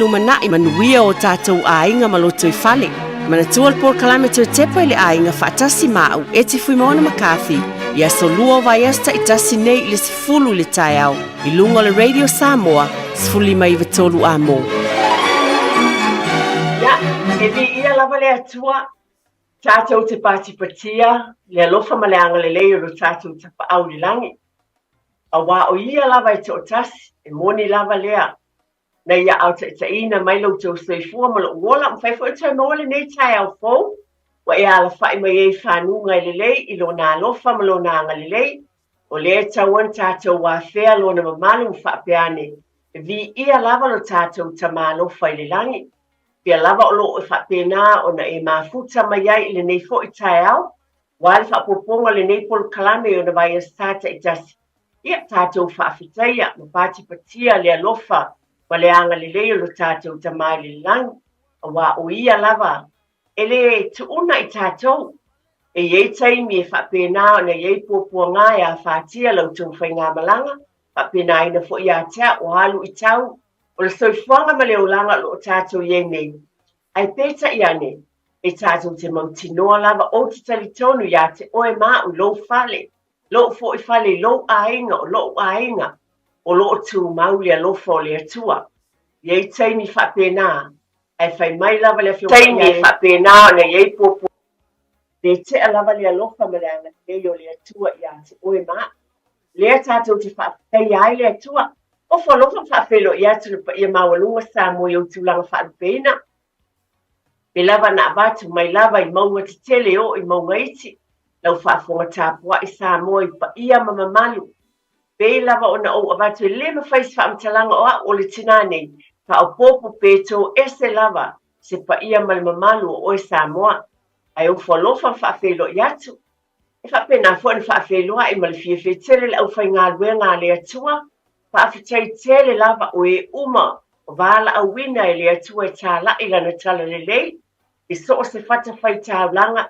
Lumanai manuia o tatou aiga ma lotoifale. Manatua le polokalame toe tepa i le aiga faatasi ma au Eti Fuimaono McCarthy i aso lua o vaiaso taitasi nei i le 10 i le taeao i luga o le Radio Samoa 1593 Amo. Ia, e viia lava le Atua, tatou te patipatia le alofa ma le agalelei o lo tatou Tapaau i le lagi, aua o Ia lava e toatasi, e moni lava lea Na ia aotaʻitaʻiina mai lo outou soifua ma loʻu ola, mafai foi ona toe maua lenei taeao fou, ua e alafaʻi mai ai i fanuga e lelei i Lona alofa ma Lona agalelei, o lea e tau ai ona tatou afea Lona mamalu ma faapea ane, E viia lava lo tatou Tama alofa i le lagi. Pea lava o lo o faapena ona e mafuta mai ai i lenei foi taeao, Ua le faaopoopoga o lenei polokalame i ona vaiaso taitasi, ia tatou faafetaia ma patipatia le alofa ma le agalelei o lo tatou Tama i le lagi, aua o Ia lava e le tuuna i tatou. E i ai taimi e faapena ona i ai puapuaga e afatia la outou faigamalaga, faapenaina foi ia te au o alu i tau o le soifuaga ma le olaga o lo o tatou i ai nei. Ae peitai ane, e tatou te mautinoa lava ou te talitonu iā te oe ma au i lou fale, lou foi fale i lou aiga, o loʻu aiga, o lo o tumau le alofa o le Atua. I ai taimi faapena, ae fai mai lava le Afioga Taimi ia faapena ona i ai puapua. Le tea lava le alofa ma le agalelei o le Atua iā te oe ma au. Lea tatou te faafetaia ai le Atua. Ofo alofa ma faafeiloai atu le paia maualuga Samoa i ou tulaga faalupeina. Pe lava na avatu mai lava i mauga tetele e oo i mauga iti, lau faafofoga tapuai Samoa i paia ma mamalu. Pei lava ona ou avatu e le mafai se faamatalaga o au o le tinā nei, faaopoopo pe to ese lava se paia ma le mamalu o oe Samoa. Ae ofo alofa ma faafeiloai atu. E faapena foi ona faafeiloai ma le fiafia tele le aufaigaluega a le Atua. Faafetai tele lava o e uma o valaauina e le Atua e tālaʻi Lana talalelei i so o se fatafaitaulaga,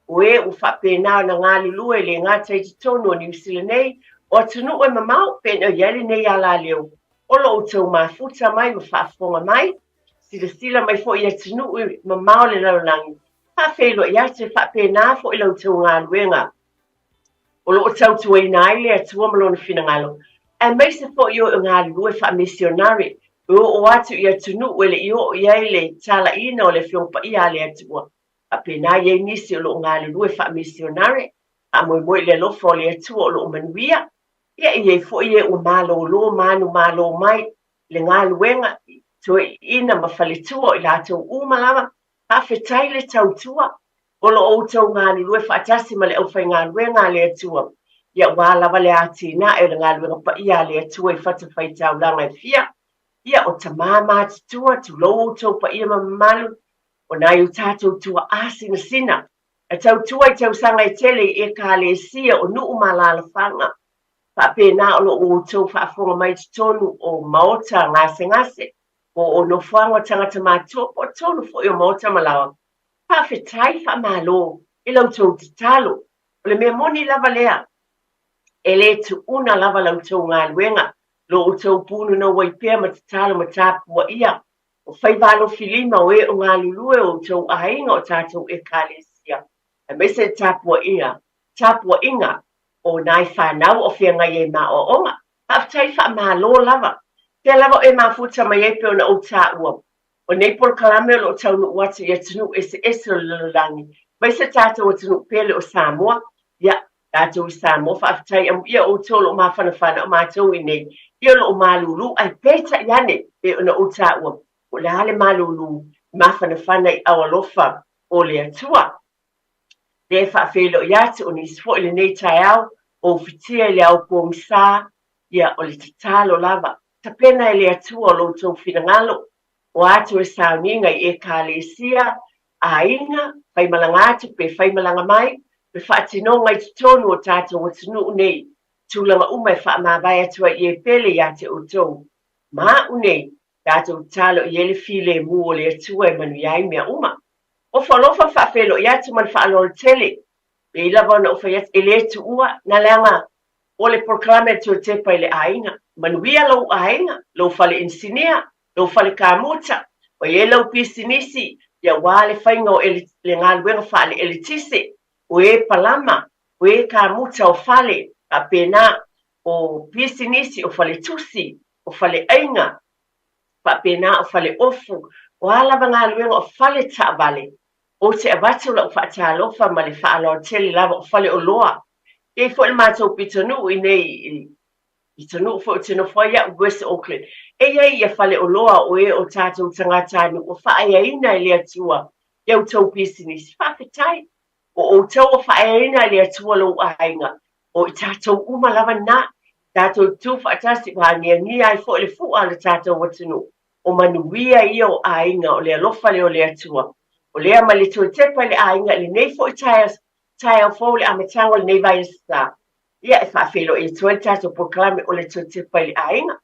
o e ua faapena ona galulue e le gata i totonu o Niu Sila nei, o atunuu e mamao, pei ona i ai lenei alaleo o lo outou mafuta mai ma faafofoga mai, silasila mai foi i atunuu mamao o le lalolagi, Faafeiloai atu, e faapena foi la outou galuega o lo o tautuaina ai le Atua ma Lona finagalo, aemaise foi o e galulue faamisionare, e oo atu i atunuu e le i oo i ai le talaiina o le Afioga Paia a le Atua. Faapena i ai nisi o lo o galulue faamisionare, faamoemoe i le alofa o le Atua o lo o manuia, ia e i ai foi e ua malolo ma manumalo mai le galuega i toeaiina ma faletua o i latou uma lava. Faafetai le tautua o lo o outou galulue faatasi ma le aufaigaluega a le Atua, ia aua lava le atinae o le galuega paia a le Atua i fatafaitaulaga e fia. Ia, o tama matutua, tulou outou paia ma mamalu, o nai o tatou tuaa sinasina, e tautua i tausaga e tele i Ekalesia o nuu ma alaalafaga. Faapena o lo o outou faafofoga mai i totonu o maota gasegase, po o nofoaga o tagata matutua, po o totonu foi o maota ma laoa. Faafetai, faamalo i la outou tatalo. O le mea moni lava lea, e le tuuna lava la outou galuega, lo outou punonou ai pea ma tatalo ma tapuaia o faiva alofilima o e o galulue o outou aiga o tatou Ekalesia, aemaise le tapuaiga, tapuaiga o nai fanau o feagai ai ma aoaoga. Faafetai faamalo lava. Pea lava o e mafuta mai ai pei ona ou taua, o nei polokalame o lo o taunuu atu i atunuu eseese o le lalolagi, aemaise tatou atunuu pele o Samoa. Ia, tatou i Samoa, faafetai amuia outou o lo o mafanafana o matou i nei, ia o lo o malulu, ae peitai ane pei ona ou taua, po o le a le malulu mafanafana i ao alofa o le Atua. Lea e faafeiloai atu o nisi foi lenei taeao o ufitia i le ao pogisa, ia o le tatalo lava, tapena e le Atua o lo outou finagalo, o atu e sauniga i Ekalesia, aiga, faimalaga atu pe faimalaga mai, le faatinoga i totonu o tatou atunuu nei, tulaga uma e faamavae atu ai i e pele ia te outou. Ma a'u nei, tatou tatalo i ai le filemu o le Atua e manuia ai mea uma. Ofo alofa faafeiloai atu ma le faaaloalo tele. Pei lava ona ou fai atu, e le tuua, na leaga o le polokalame a le Toetepa i le aiga. Manuia lou aiga, lou fale inisinia. Lou fale kamuta, ua i ai lau pisinisi, ia aua le faiga o le galuega faale-eletise, o e palama, o e kamuta o fale, faapena, o pisinisi, o faletusi, o faleaiga, faapena o faleofu, o a lava galuega o fale taavale. Ou te avatu lau faatalofa ma le faaaloalo tele lava o faleoloa. E i ai foi le matou pitonuu i inei i pitonuu foi ou te nofo ai au i West Auckland. E i ai ia faleoloa o e o tatou tagatanuu ua faaeaina e le Atua i a outou pisinisi. Faafetai! O outou ua faaeaina e le Atua lou aiga, o i tatou uma lava na, tatou tu faatasi ua agiagia ai foi le fua a le tatou atunuu. O manuia ia o aiga, o le alofa lea o le Atua. O lea ma le toe tepa i le aiga i lenei foi taeao fou i le amataga o lenei vaiaso sa. Ia, e faafeiloai atu ai le tatou polokalame o le toe tepa i le aiga.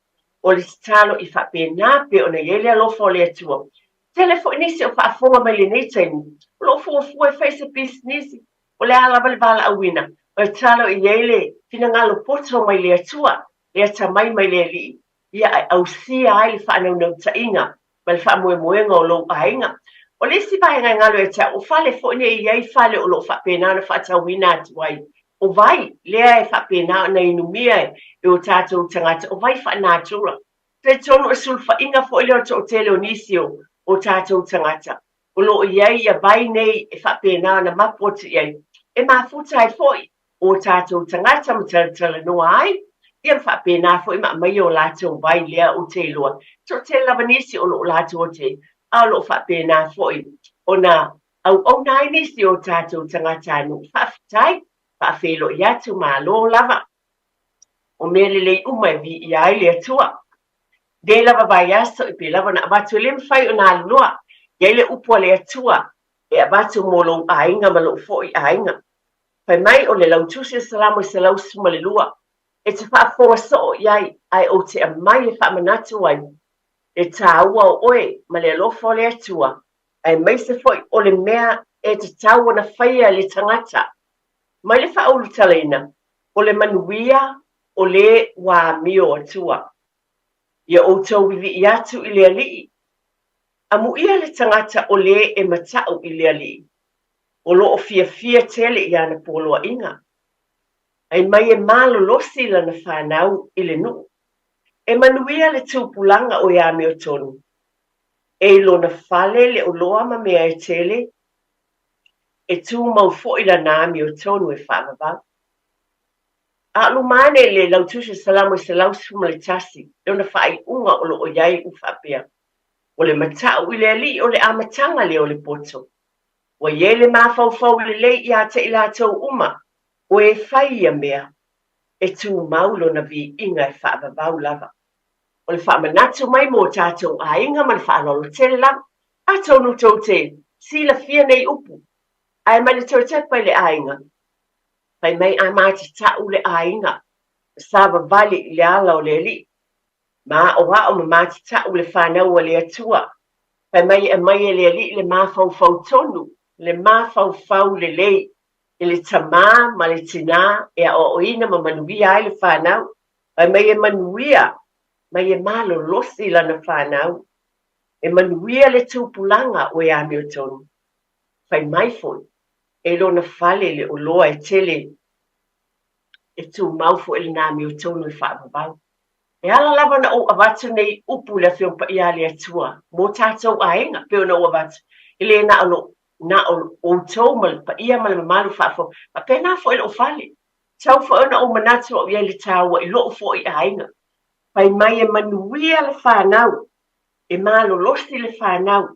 O le tatalo i faapena pei ona i ai le alofa o le Atua. Tele foi nisi o faafofoga mai lenei taimi, o lo o fuafua e fai se pisinisi, o le a lava le valaauina, o le tatalo i ai le finagalo poto mai le Atua, le atamai mai le Alii, ia e ausia ai le faanaunautaiga ma le faamoemoega o lou aiga. O le isi vaega e galo ia te au, o fale foi nei e i ai fale o lo o faapena ona faatauina atu ai, o vai lea e faapena ona inumia e o tatou tagata, o vai faanatura. Talitonu o le sulufaiga foi lea o le toatele o nisi o o tatou tagata o lo o i ai ia vai nei e faapena ona mapu atu i ai, e mafuta ai foi o tatou tagata ma talatalanoa ai, ia ma faapena foi ma aumaia o latou vai lea ou te iloa. Toatele lava nisi o lo o latou atu i ai, a o lo o faapena foi ona auauna ai nisi o tatou tagatanuu. Faafetai, faafeiloai atu, malo lava. O mea lelei uma e viia ai le Atua. Nei lava vaiaso i pei lava ona avatu e le mafai ona alu loa. I ai le upu a le Atua e avatu mo lou aiga ma lou foi aiga. Fai mai o le lautusi o Salamo e 112, e te faafofoga soo i ai, ae ou te aumai e faamanatu ai le tāua o oe ma le alofa o le Atua, aemaise foi o le mea e tatau ona faia e le tagata. Mai le faaulutalaina, o le manuia o le ua amio atua. Ia outou vivii atu i le Alii. Amuia le tagata o le e mataʻu i le Alii. O lo o fiafia tele i ana poloaiga. Ai mai e malolosi lana fanau i le nuu. E manuia le tupulaga o e amiotonu. E i lona fale le oloa ma mea e tele, e tumau foi lana amiotonu e faavavau. A o luma ane i le Lautusi o Salamo e 111, lona faaiuga o lo o i ai ua faapea, O le mataʻu i le Alii o le amataga lea o le poto. Ua i ai le mafaufau lelei ia te i latou uma o e fai ia mea, e tumau lona viiga e faavavau lava. O le faamanatu mai mo tatou aiga ma le faaaloalo tele lava, atonu tou te silafia nei upu, ae mai le toe tepa i le aiga, fai mai a matatau le aiga, ma savavali i le ala o le Alii, ma aoao ma matatau le fanau a le Atua, Fai mai e aumai e le Alii le mafaufau tonu, le mafaufau lelei i le tamā ma le tinā e aoaoina ma manuia ai le fanau. Fai mai e manuia mai e malolosi lana fanau, e manuia le tupulaga o e amiotonu. Fai mai foi, e lona fale le oloa e tele e tumau foi lena amiotonu e faavavau. E ala lava ona ou avatu nei upu i le Afioga Paia a le Atua mo tatou aiga, pei ona ou avatu, e le na o lou, na o outou ma le paia ma le mamalu faafofoga, faapena foi lou fale. Tatau foi ona ou manatu au i ai le taua i lou foi aiga. Fai mai e manuia le fanau, e malolosi le fanau,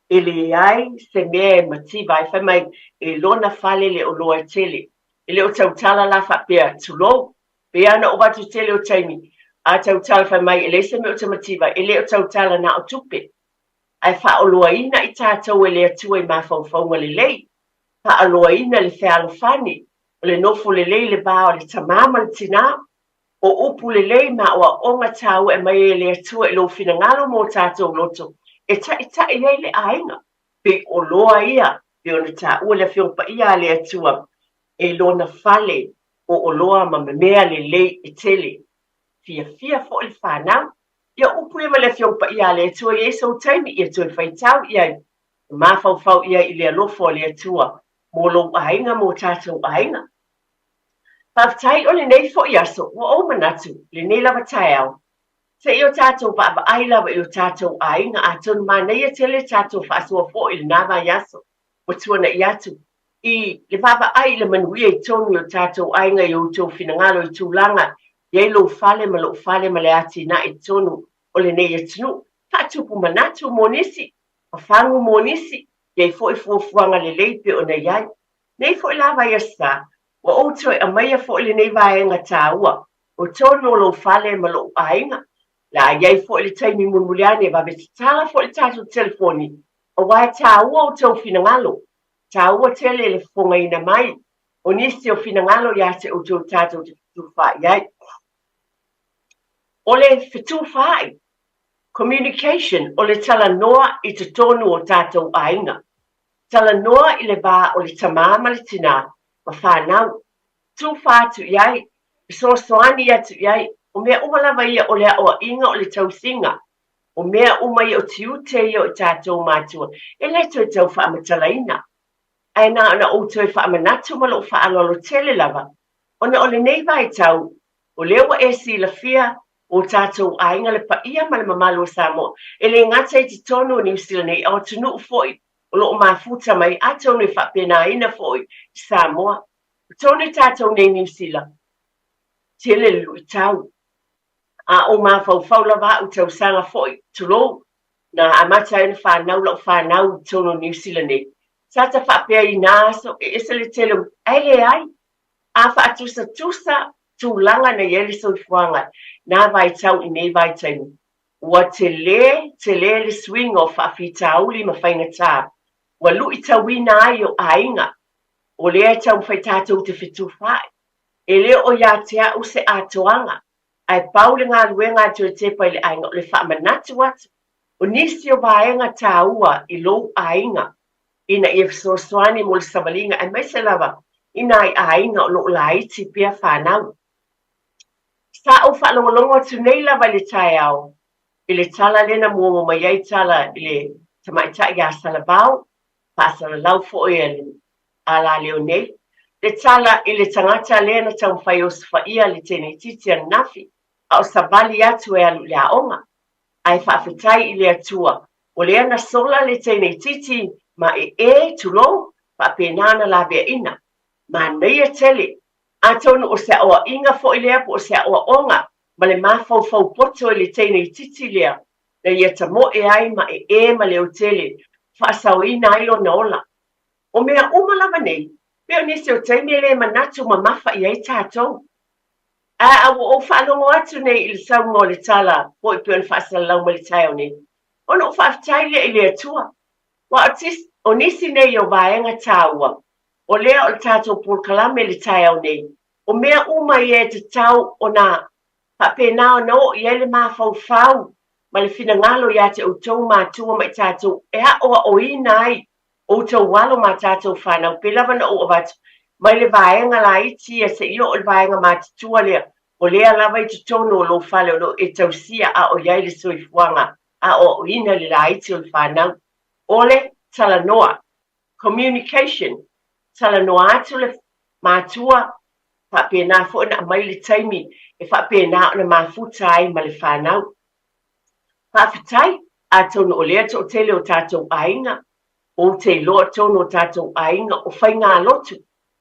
e leai se mea e mativa ai. Fai mai e lona fale le oloa e tele. E le o tautala la faapea, tulou, Pei lava ona ou avatu i tele o taimi, a tautala fai mai e leai se mea o te mativa, e le o tautala na o tupe, ae faaoloaina i tatou e le Atua i mafaufauga lelei, faaoloaina le fealofani, o le nofo lelei i le va o le tamā ma le tinā, o upu lelei ma aoaoga tāua e aumai ai e le Atua i lou finagalo mō tatou loto e taʻitaʻi ai le aiga, pei oloa ia, pei ona taua le Afioga Paia a le Atua e lona fale o oloa ma mea lelei e tele. Fiafia foi le fanau. Ia upu ia ma le Afioga Paia a le Atua e i ai sou taimi ia toe faitau i ai, ma mafaufau i ai i le alofa o le Atua mo lou aiga ma o tatou aiga. Faafetai o lenei foi aso ua ou manatu lenei lava taeao se i o tatou vaavaai lava i o tatou aiga atonu manaia tele le tatou faasoa foi i lena vaiaso ua tuanai atu i le vaavaai i le manuia i totonu i o tatou aiga i outou finagalo i tulaga i ai lou fale ma lou fale ma le atinae i totonu o lenei atunuu. Faatupu manatu mo nisi, fafagu mo nisi, i ai foi fuafuaga lelei pei ona i ai. Nei foi la Vaiaso Sa, ua ou toe aumaia foi lenei vaega taua o totonu o lou fale ma lou aiga. La i ai foi le taimi mulimuli ane e vave tatala foi le tatou telefoni aua e taua outou finagalo, taua tele le fofogaina mai o nisi o finagalo ia te outou tatou te fetufaai ai. O le fetufaai, communication, o le talanoa i totonu o tatou aiga. Talanoa i le va o le tamā ma le tinā ma fanau. Tufa atu i ai, fesoasoani atu i ai, o mea uma lava ia o le aoaiga o le tausiga. O mea uma ia o tiute ia o i tatou matua, e le toe tau faamatalaina. Ae na ona ou toe faamanatu ma lou faaaloalo tele lava, ona o lenei vaitau, o lea ua e silafia o tatou aiga le paia ma le mamalu o Samoa, e le gata i totonu o Niu Sila nei, a o atunuu foi o lo o mafuta mai, atonu e faapenaina foi i Samoa. O totonu i tatou nei Niu Sila, tele le luitau. A ou mafaufau lava au tausaga foi, tulou, na amata ai ona fanau lau fanau i totonu o Niu Sila nei. Sa ta faapea i na aso, e ese le tele o, ae leai. A faatusatusa tulaga na i ai le soifuaga na vaitau i nei vaitaimi, ua tele, tele le suiga o faafitauli ma faigata ua luitauina ai o aiga, o lea e taumafai tatou te fetufaai. E le o ia te au se atoaga, ae pau le galuega a toe tepa i le aiga o le faamanatu atu o nisi o vaega taua i lou aiga ina ia fesoasoani mo le savaliga aemaise lava i nai aiga o lo o laiti pea fanau. Sa ou faalogologo atu nei lava i le taeao i le tala lea na muamua mai ai tala i le tamaitai ia Salavao, faasalalau foi a le alaleo nei, le tala i le tagata lea na taumafai e osofaia le teineitiiti ananafi a o savali atu e alu i le aoga. Ae faafetai i le Atua o lea na sola le teineitiiti ma ee, tulou, faapena ona laveaina. Manaia tele! Atonu o se aoaiga foi lea po o se aoaoga ma le mafaufau poto i le teineitiiti lea na ia tamoe ai ma ee ma leotele, faasaoina ai lona ola. O mea uma lava nei, pei o nisi o taimi e le manatu mamafa i ai tatou. A a ua ou faalogo atu nei i le sauga o le tala foi pei ona faasalalau mai le taeao nei, ona ou faafetai lea i le Atua. Aua o tis, o nisi nei o vaega taua, o lea o le tatou polokalame i le taeao nei, o mea uma ia e tatau ona faapena ona oo i ai le mafaufau ma le finagalo ia te outou matua ma i tatou e aoaoina ai outou alo ma tatou fanau, pei lava ona ou avatu mai le vaega laiti ia seia oo i le vaega matutua lea, o lea lava i totonu o lou fale o lo o e tausia a o i ai le soifuaga aoaoina le laiti o le fanau. O le talanoa, communication, talanoa atu le matua, faapena foi ona aumai le taimi e faapena ona mafuta ai ma le fanau. Faafetai, atonu o lea toatele o tatou aiga, ou te iloa tonu o tatou aiga o faigalotu.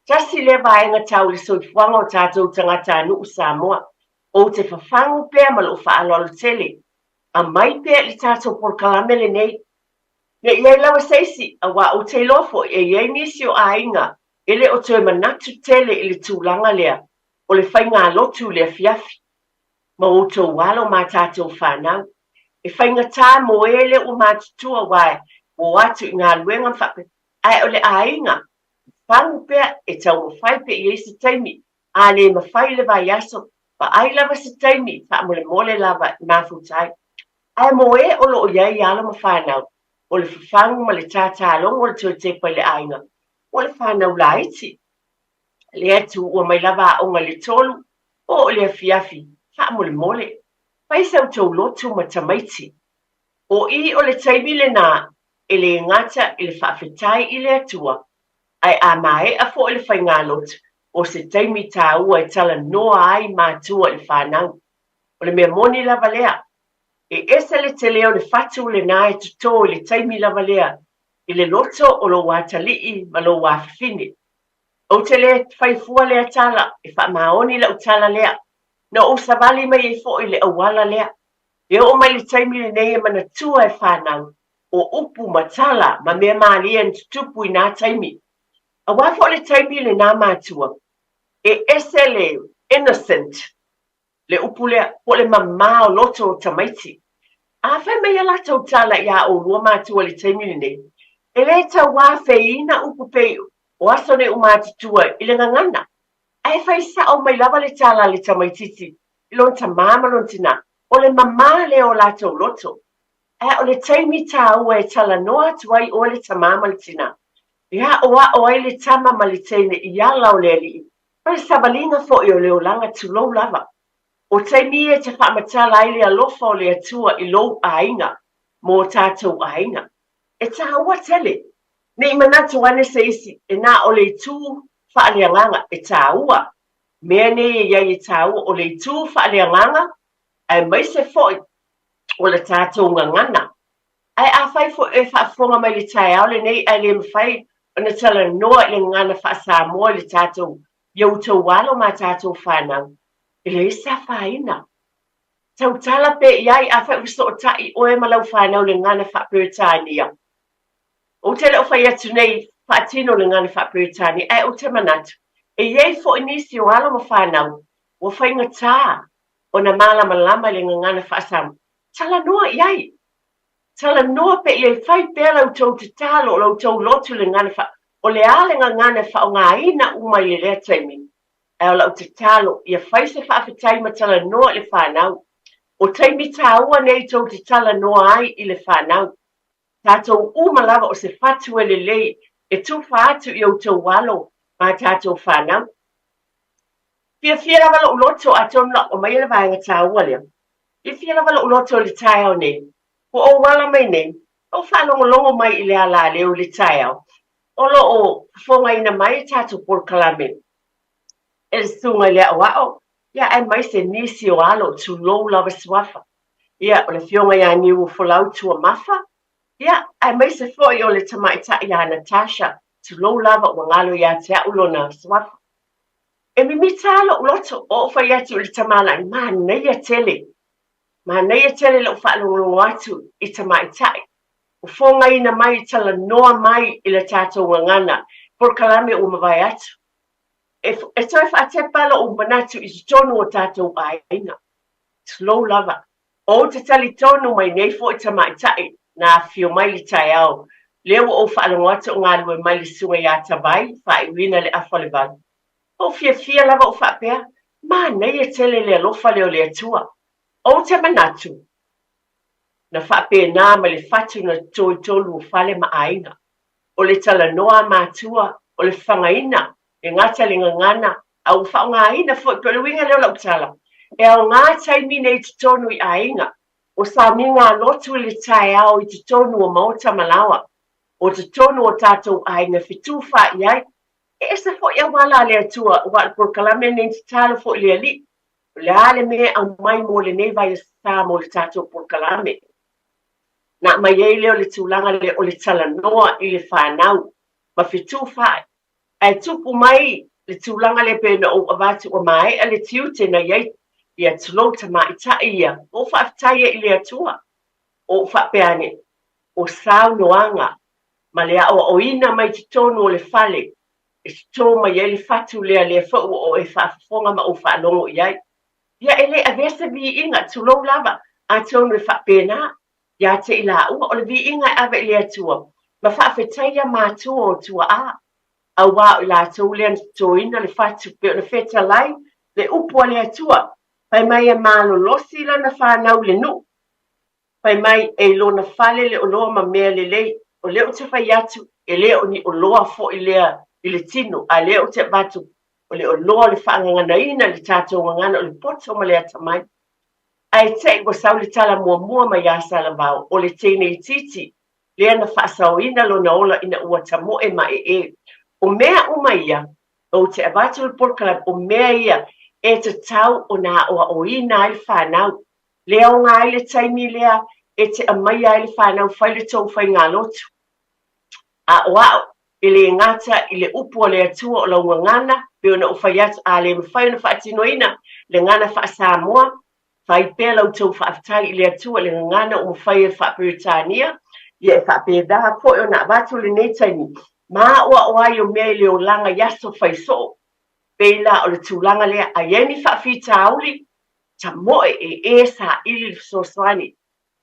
Tasi lea vaega tau i le soifuaga o tatou tagatanuu Samoa. Ou te fafagu pea ma lou faaaloalo tele. Aumai pea i le tatou polokalame lenei. Ne i ai lava se isi, aua ou te iloa foi e i ai nisi o aiga e le o toe manatu tele i le tulaga lea o le faigalotu i le afiafi. Ma outou alo ma tatou fanau. E faigata mo e lea ua matutua aua e o atu i galuega ma faapea, ae o le aiga, fagu pea e taumafai pe i ai se taimi, a le mafai i le vaiaso, vaai lava se taimi faamolemole lava e mafuta ai. Ae mo e o lo o i ai alo ma fanau, o le fafagu ma le tātālogo o le toe tepa i le aiga, o le fanau laiti. Lea tuua mai lava aoga i le 3, oo i le afiafi, faamolemole. Fai sa outou lotu ma tamaiti. O i o le taimi lenā e lē gata i le faafetai i le Atua, ae a maea foi le faigalotu, o se taimi tāua e talanoa ai matua i le fanau. O le mea moni lava lea, e ese le tele o le fatu lenā e totō i le taimi lava lea i le loto o lou atalii ma lou afafine. Ou te lē fai fua lea tala, e faamaoni lau tala lea. Na ou savali mai ai foi i le auala lea. E oo mai le taimi lenei e manatua e fanau, o upu ma tala ma mea malie na tutupu i nā taimi. Aua foi le taimi lenā matua, e ese le innocent, le upu lea, po o le mamā o loto o tamaiti. A fai mai a latou tala iā ʻolua matua i le taimi lenei, e lē tauafeina upu pei o aso nei ʻumatutua i le gagana, ae fai sao mai lava le tala a le tamaitiiti i lona tamā ma lona tinā, o le mamā lea o latou loto. Ae o le taimi tāua e talanoa atu ai ʻoe le tamā ma le tinā, e aʻoaʻo ai le tama ma le teine i ala o le Alii, ma le savaliga foi o le olaga tulou lava. O taimi ia e te faamatala ai le alofa o le Atua i lou aiga ma o tātou aiga. E tāua tele. Ne i manatu ane se isi e na o le itu faaleagaga e tāua. Mea nei e i ai e tāua o le itu faaleagaga aemaise foi o le tātou gagana. Ae afai foi oe e faafofoga mai i le taeao lenei ae le mafai ona talanoa i le gagana faa-Samoa i le tātou i outou alo ma a tātou whānau, e leai se afaina. Tautala pea i ai afai ua fesootai oe ma lau whānau i le gagana faa-Peretania. Ou te le o fai atu nei faatino le gagana faa-Peretania, ae ou te manatu, e i ai foi nisi o alo ma whānau ua faigata ona mālamalama i le gagana faa-Samoa. Talanoa i ai! Talanoa pea i ai, fai pea la outou tatalo, la outou lotu i le gagana faa, o le a le gagana e faaaogaina uma i le lea taimi, ae o lau tatalo, ia fai se faafetai ma talanoa i le whanau. O taimi tāua nei tou te talanoa ai i le whanau. Tātou uma lava o se fatu e lelei e tufa atu i outou alo ma tātou whanau. Fiafia lava lou loto atonu la aumai le vaega tāua lea. Fiafia lava lou loto i le taeao nei. Ua ou ala mai nei, ou faalogologo mai i le alaleo i le taeao, o lo o fofogaina mai e tatou polokalame e le susuga i le aoao, ia aemaise nisi o alo, tulou lava suafa. Ia, o le afioga ia Niuofolau Tuamafa, ia, aemaise foi o le tamaitai ia Natasha, tulou lava ua galo ia te au lona suafa. E mimita lava lou loto, o ou fai atu i le tamalai, manaia tele, manaia tele lou faalogologo atu i tamaitai, ua fogaina mai, talanoa mai i le tatou gagana, polokalame ua mavae atu. E, e toe faatepa lou manatu i totonu o tatou aiga. Tulou lava. Ou te talitonu mai nei foi tamaitai na afifio mai i le taeao, lea ua ou faalogo atu o galue mai le susuga ia Tavai, faaiuina le afa o le valu. Ou fiafia lava ou faapea, manaia tele le alofa lea o le Atua. Ou te manatu, na faapena mai le fatu na toitolu o fale ma aiga. O le talanoa a matua, o le fagaina, e gata le gagana, a ua faaaogaina foi, pei o le uiga lea o lau tala, e aoga taimi nei i totonu i aiga, o sauniga a lotu i le taeao i totonu o maota ma laoa, o totonu o tatou aiga e fetufaai ai. E ese foi auala a le Atua, aua o le polokalame lenei na tatalo foi i le Alii, o le a le mea e aumai mo lenei vaiasa mo le tatou polokalame. Na aumai ai lea o le tulaga lea o le talanoa i le fanau ma fetufaai. Ae tupu mai le tulaga lea pei ona ou avatu ua maea le tiute na i ai ia tulou tamaitai ia, ua ou faafetai ai i le Atua. Ua ou faapea ane, o saunoaga ma le aoaoina mai totonu o le fale e toto mai ai le fatu lea, lea foi ua ou e faafofoga ma ou faalogo i ai. Ia e le avea se viiga, tulou lava, atonu e faapena ia te i laua, o le viiga e ave i le Atua, ma faafetaia matua o tuaa, auā o i latou lea na totoina le fatu, pei ona fetalai le upu a le Atua, fai mai e malolosi lana fanau i le nuu, fai mai e i lona fale le oloa ma mea lelei, o lea ou te fai atu, e le o ni oloa foi lea i le tino, a lea ou te avatu, o le oloa o le faagaganaina i le tatou gagana, o le poto ma le atamai. Ae te i ua sau le tala muamua mai ia Salavao, o le teine itiiti lea na faasaoina lona ola ina ua tamoe maʻeʻe. O mea uma ia, ou te avatu le polokalame, o mea ia e tatau ona aʻoaʻoina ai le fanau. Le aoga ai le taimi lea e te aumaia ai le fanau fai le tou faigalotu. Aʻoaʻo, e lē gata i le upu a le Atua o lau gagana, pei ona ou fai atu, a le mafai ona faatinoina le gagana faa-Samoa, fai pea la outou faafetai i le Atua i le gagana ua mafai e faa-Peretania, ia e faapena foi ona avatu lenei taimi ma aʻoaʻo ai o mea i le olaga i aso fai soo. Pei la o le tulaga lea, a i ai ni faafitauli, tamoe e e saili le fesoasoani,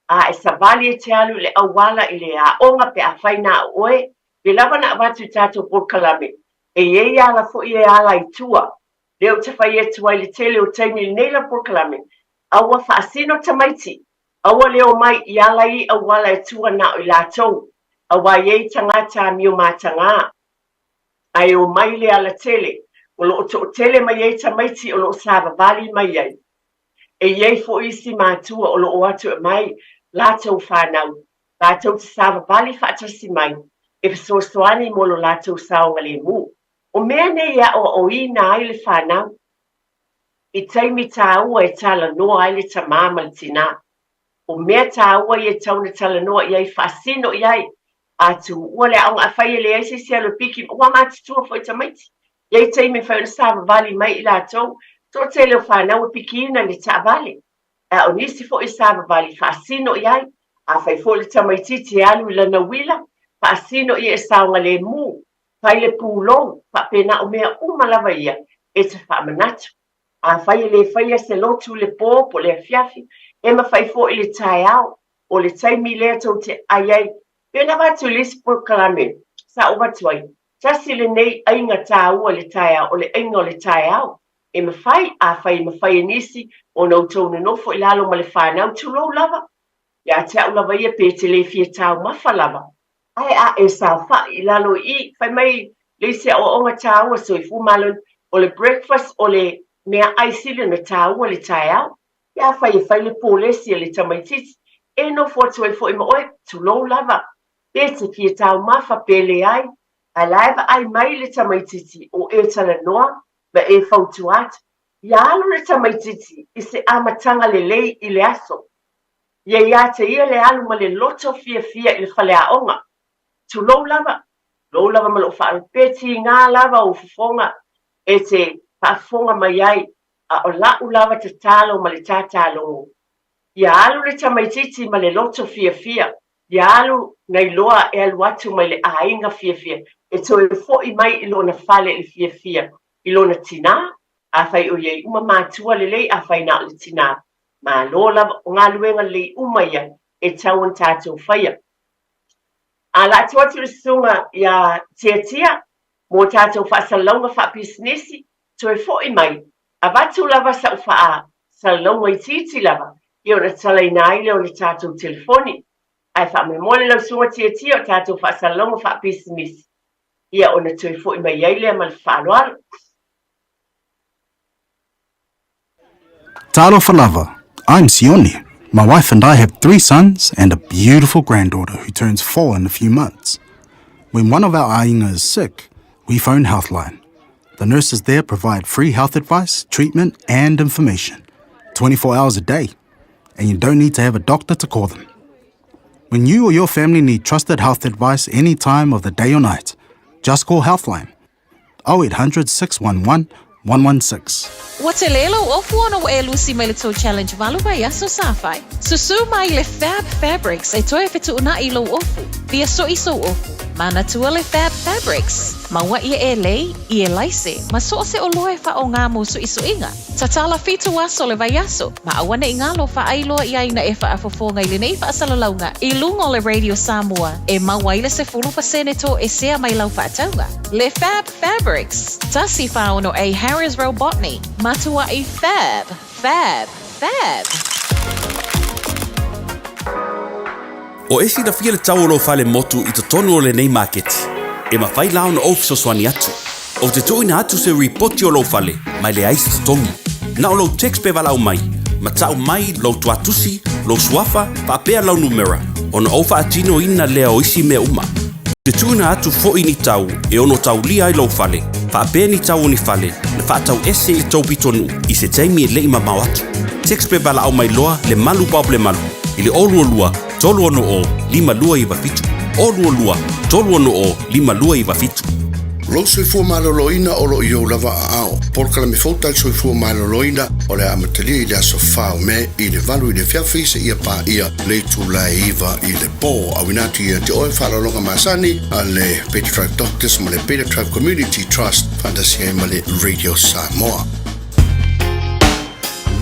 a e savali e te alu i le auala i le aoga pe afai na o oe, pei lava ona avatu i tatou polokalame, e i ai ala foi e ala i tua. Lea ou te fai atu ai i le tele o taimi i lenei lava polokalame, aua faasino tamaiti, aua le omai i ala i auala e tua na o i latou, aua e i ai tagata amio matagā, a e omai i le ala tele, o lo o toatele mai ai tamaiti o lo o savavali mai ai. E i ai foi isi matua o lo o atu e aumai latou fanau, latou te savavali faatasi mai e fesoasoani mo lo latou saogalemu. O mea nei e aʻoaʻoina ai le fanau i taimi tāua e talanoa ai le tamā ma le tinā. O mea tāua ia e tatau ona talanoa i ai, faasino i ai, a tuua le aoga, afai e leai se isi alu e piki, ua matutua foi tamaiti. I ai taimi e mafai ona savavali mai i latou, toatele o fanau e pikiina i le taavale, a o nisi foi e savavali faasino i ai. Afai foi le tamaitiiti e alu i lana uila, faasino ia e saogalemu, fai le pulou, faapena o mea uma lava ia e te faamanatu. Afai e le faia se lotu i le pō po o le afiafi, e mafai foi i le taeao, o le taimi lea tou te ʻai ai. Pei ona avatu i le isi polokalame sa ou avatu ai, tasi lenei ʻaiga tāua i le taeao, o le ʻaiga o le taeao. E mafai, afai e mafai e nisi ona outou nonofo i lalo ma le fanau, tulou lava. Ia te au lava ia pe te le fia taumafa lava, ae a e saofaʻi i lalo i i, fai mai le isi aʻoaʻoga tāua soifua maloloina, o le breakfast o le meaʻai sili ona tāua i le taeao. Ia afai e fai le polesi a le tamaitiiti, e nofo atu ai foi ma oe, tulou lava, pe te fia taumafa pe leai, ae la e vaai mai le tamaitiiti o e talanoa ma e fautua atu. Ia alu le tamaitiiti i se amataga lelei i le aso. Ia ia te ia le alu ma le loto fiafia i le faleaoga. Tulou lava, tulou lava ma lou faaaloalo, pe tiga lava ou fofoga e te faafofoga mai ai, a o la'u lava tatalo ma le tatalogo, ia alu le tamaitiiti ma le loto fiafia, ia alu na iloa e alu atu mai le aiga fiafia, e toe fo'i mai i lona fale i le fiafia i lona tinā, afai o i ai uma matua lelei, afai na o le tinā, malo lava, o galuega lelei uma ia e tatau ona tatou faia. A la atu atu le susuga iā Tiatia mo tatou faasalalauga faapisinisi, toe fo'i mai, avatu lava sa'u faasalalauga itiiti lava, ia ona tatalaina ai lea o le tatou telefoni. Ae faamolemole lau susuga Tiatia o tatou faasalalauga faapisinisi, ia ona toe fo'i mai ai lea ma le faaaloalo. Talofa lava, I'm Sione. My wife and I have three sons and a beautiful granddaughter who turns four in a few months. When one of our aiga is sick, we phone Healthline. The nurses there provide free health advice, treatment, and information 24 hours a day. And you don't need to have a doctor to call them. When you or your family need trusted health advice any time of the day or night, just call Healthline 0800 611 116. Ua tele lou ofu ona ua e lusi mai le tou challenge valu vaiaso sa fai. Susu mai le Fab Fabrics e toe fetuunaʻi i lou ofu. Fia soʻi sou ofu. Manatua le Fab Fabrics. Maua ia e lei, i e laise, ma so o se oloa e faaaoga mo suʻisuʻiga. Tatala fitu aso le vaiaso, ma auaneʻi galo faailoa i aina e faafofoga i lenei faasalalauga i luga o le Radio Samoa e maua ai le 10% toesea mai lau faatauga. Le Fab Fabrics, tasi 46 A Harris Road Botany, matuaʻi Fab, Fab, Fab! O e silafia le tau o lou fale motu i totonu o lenei maketi, e mafai la ona ou fesoasoani atu. Ou te tuuina atu se ripoti o lou fale mai leai se totogi. Na o lou text pe valaau mai. ma ta'u mai lou tuatusi, lou suafa, faapea lau numera, ona ou fa'atinoina lea o isi mea uma. Te tuuina atu fo'i ni tau e ono taulia ai lou fale, faapea ni tau o ni fale na fa'atau ese i tou pitonu'u i se taimi e le'i mamao atu. Text pe valaau mai loa le Malu Bob Lemalu i le 022 360 5297, 022 360 5297. Lou soifua maloloina o lo o i ou lava aao. Polokalame fou tali soifua maloloina o le a amatalia i le aso 4 o Me i le 8 i le afiafi seia paia le itula e 9 i le po. Auina atu ia te oe faaaloaloga masani a le Beta Tribe Doctors ma le Beta Tribe Community Trust faatasi ai ma le Radio Samoa.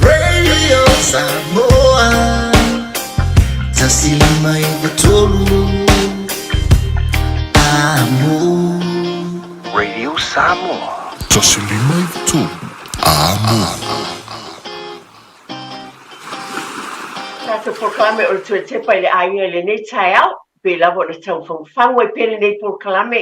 Radio Samoa 153 Amu. Radio Samoa. 153 Amu. Tātou polokalame o le toe tepa i le aiga i lenei taeao, pei lava ona taufagufagu ai pea lenei polokalame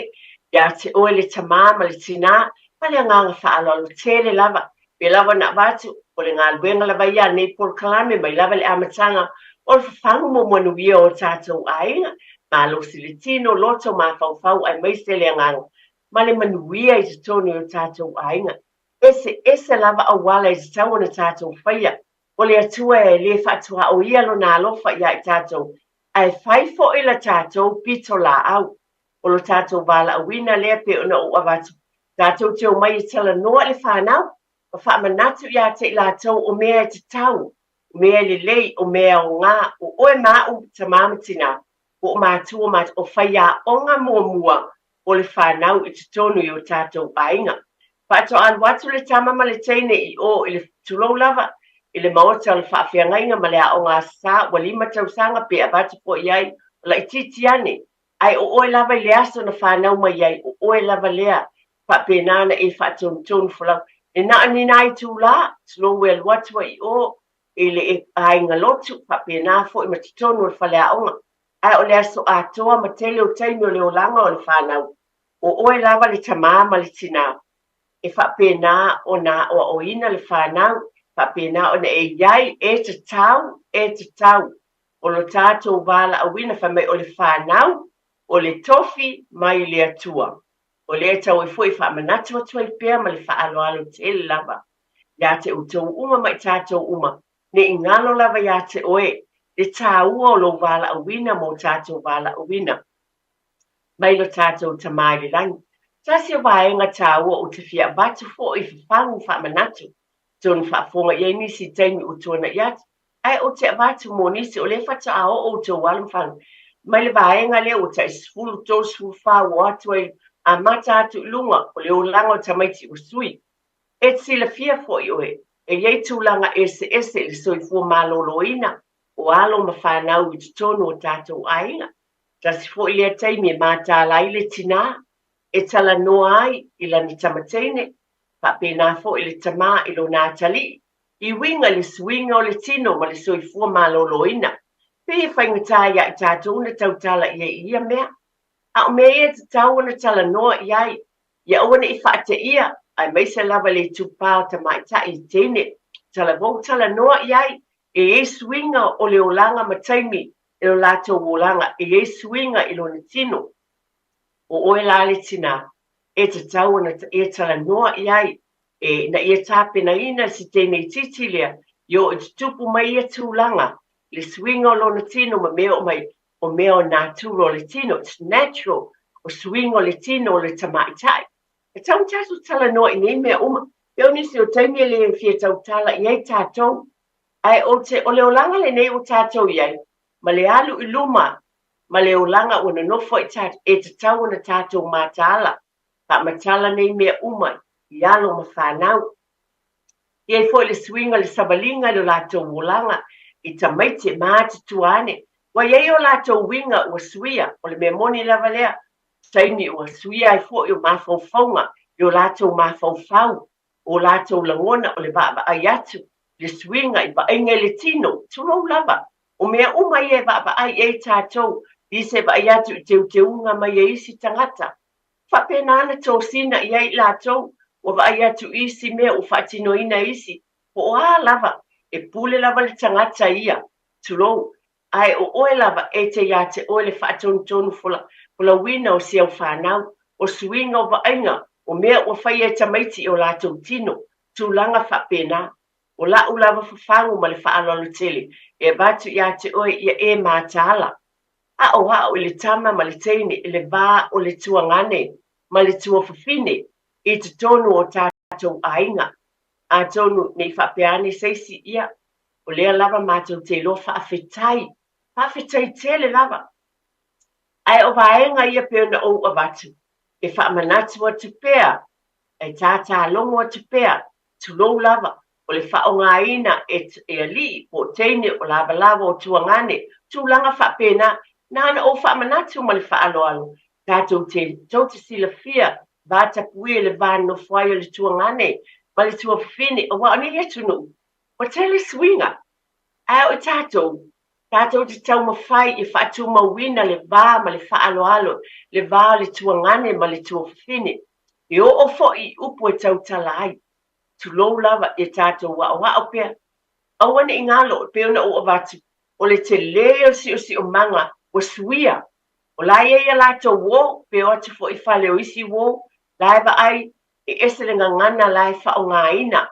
ia te oe le tamā ma le tinā, ma le agaga faaaloalo tele lava. Pei lava ona avatu, o le galuega lava ia a lenei polokalame mai lava i le amataga o le fafagu mo manuia o tātou aiga, malosi le tino, loto, mafaufau aemaise le agaga ma le manuia i totonu i o tātou aiga. Eseese lava auala e tatau ona tātou faia. O le Atua e le faatuaoia Lona alofa iā i tātou, ae fai foi la tātou pito lāau. O lo tātou valaauina lea pei ona ou avatu, tātou te omai e talanoa i le whānau, ma faamanatu iā te i latou o mea e tatau, o mea e lelei, o mea e aoga, o oe ma a'u, tamā ma tinā, po o matua ma o faiaoga muamua o le whānau i totonu i o tātou aiga. Faatoa alu atu le tama ma le teine i o i le tulou lava, i le maota o le faafeagaiga ma le aoga sa ua 5 tausaga pe avatu foi i ai o laitiiti ane, ae o oe lava i le aso na whānau mai ai, o oe lava lea, faapena ona e faatonutonu folau. E na o ni nā itulā, tulou e alu atu ai i o i le aiga lotu, faapena foi ma totonu o le faleaoga. Ae o le aso atoa ma tele o taimi o le olaga o le whānau, o oe lava le tamā ma le tinā. E faapena ona aoaoina le whānau, faapena ona e i ai e tatau, e tatau. O lo tātou valaauina fai mai o le whānau, o le tofi mai le Atua. O lea e tau ai foi e faamanatu atu ai pea ma le faaaloalo tele lava iā te outou uma ma i tātou uma, ne i galo lava iā te oe le tāua o lou valaauina mo tātou valaauina mai lo tātou Tamā i le lagi. Tasi o vaega tāua ou te fia avatu foi fafagu faamanatu, tonu faafofoga i ai nisi i taimi ua tuana'i atu, ae ou te avatu mo nisi o lea faatoa oo outou alo ma fanau mai le vaega lea ua tai 10, 30, 40 ua o atu ai amata atu i luga o le olaga o tamaiti ua sui. E te silafia foi oe, e i ai tulaga eseese i le soifua maloloina o alo ma fanau i totonu o tātou aiga. Tasi foi lea taimi e mataala ai le tinā, e talanoa ai i lana tama teine, faapena foi le tamā i lona atalii, i uiga i le suiga o le tino ma le soifua maloloina. Pei e faigata iā i tātou ona tautala i ai i ia mea. A o mea ia e tatau ona talanoa i ai, ia aua ne i faateia, aemaise lava le itupa o tamaitai i teine. Talavou talanoa i ai, e i ai suiga o le olaga ma taimi i lo latou olaga, e i ai suiga i lona tino. O oe la le tinā, e tatau ona e talanoa i ai, e, ina ia tapenaina se teine itiiti lea, i oo i te tupu mai ia tulaga, le suiga o lona tino ma mea oo mai, o mea o natura o le tino, it's natural, o suiga o le tino o le tamaitai. E tatau ona tatou talanoa i nei mea uma. Pei o nisi o taimi e le fia tautala i ai tatou, ae o te, o le olaga lenei ua tatou i ai, ma le alu i luma, ma le olaga ua nonofo ai tatou, e tatau ona tatou mataala, faamatala nei mea uma i alo ma fanau. I ai foi le suiga o le savaliga i lo latou olaga i tamaiti e matutua ane. Ua i ai o latou uiga ua suia, o le mea moni lava lea, taimi ua suia ai foi o mafaufauga i o latou mafaufau, o latou lagona o le vaavaai atu i le suiga i vaaiga i le tino, tulou lava. O mea uma ia e vaavaai i ai tatou, i se vaai atu i teuteuga mai a isi tagata. Faapena ona tosina i ai i latou ua vaai atu i isi mea ua faatinoina e isi, po o a lava. E pule lava le tagata ia, tulou, ae o oe lava e te iā te oe le faatonutonu folauina o si au fanau, o suiga o vaaiga, o mea ua faia e tamaiti i o latou tino, tulaga faapena. O la'u lava fafagu ma le faaaloalo tele e avatu iā te oe ia e mataala. Aʻoaʻo i le tama ma le teine i le va o le tuagane ma le tuafafine i totonu o tatou aiga. Atonu ne i faapea ane se isi, ia, o lea lava matou te iloa faafetai, faafetai tele lava. Ae o vaega ia pei ona ou avatu, e faamanatu atu pea, e tātālogo atu pea, tulou lava, o le faaaogaina e e alii po o teine o lavalava o tuagane, tulaga faapena, na ona ou faamanatu ma le faaaloalo, tatou te tou te silafia vatapuia le va nofo ai o le tuagane ma le tuafafine, aua o nei atunuu, ua tele suiga. Ae o i tatou, tatou te taumafai ia faatumauina le va ma le faaaloalo, le va o le tuagane ma le tuafafine, e oo foi i upu e tautala ai. Tulou lava ia tatou aoao pea. Aua ne i galo, e pei ona ou avatu, o le telē o le siosiomaga ua suia. O la e i ai a latou uō, pe o atu foi i fale o isi uō, la e vaai, e ese le gagana la e faaaogaina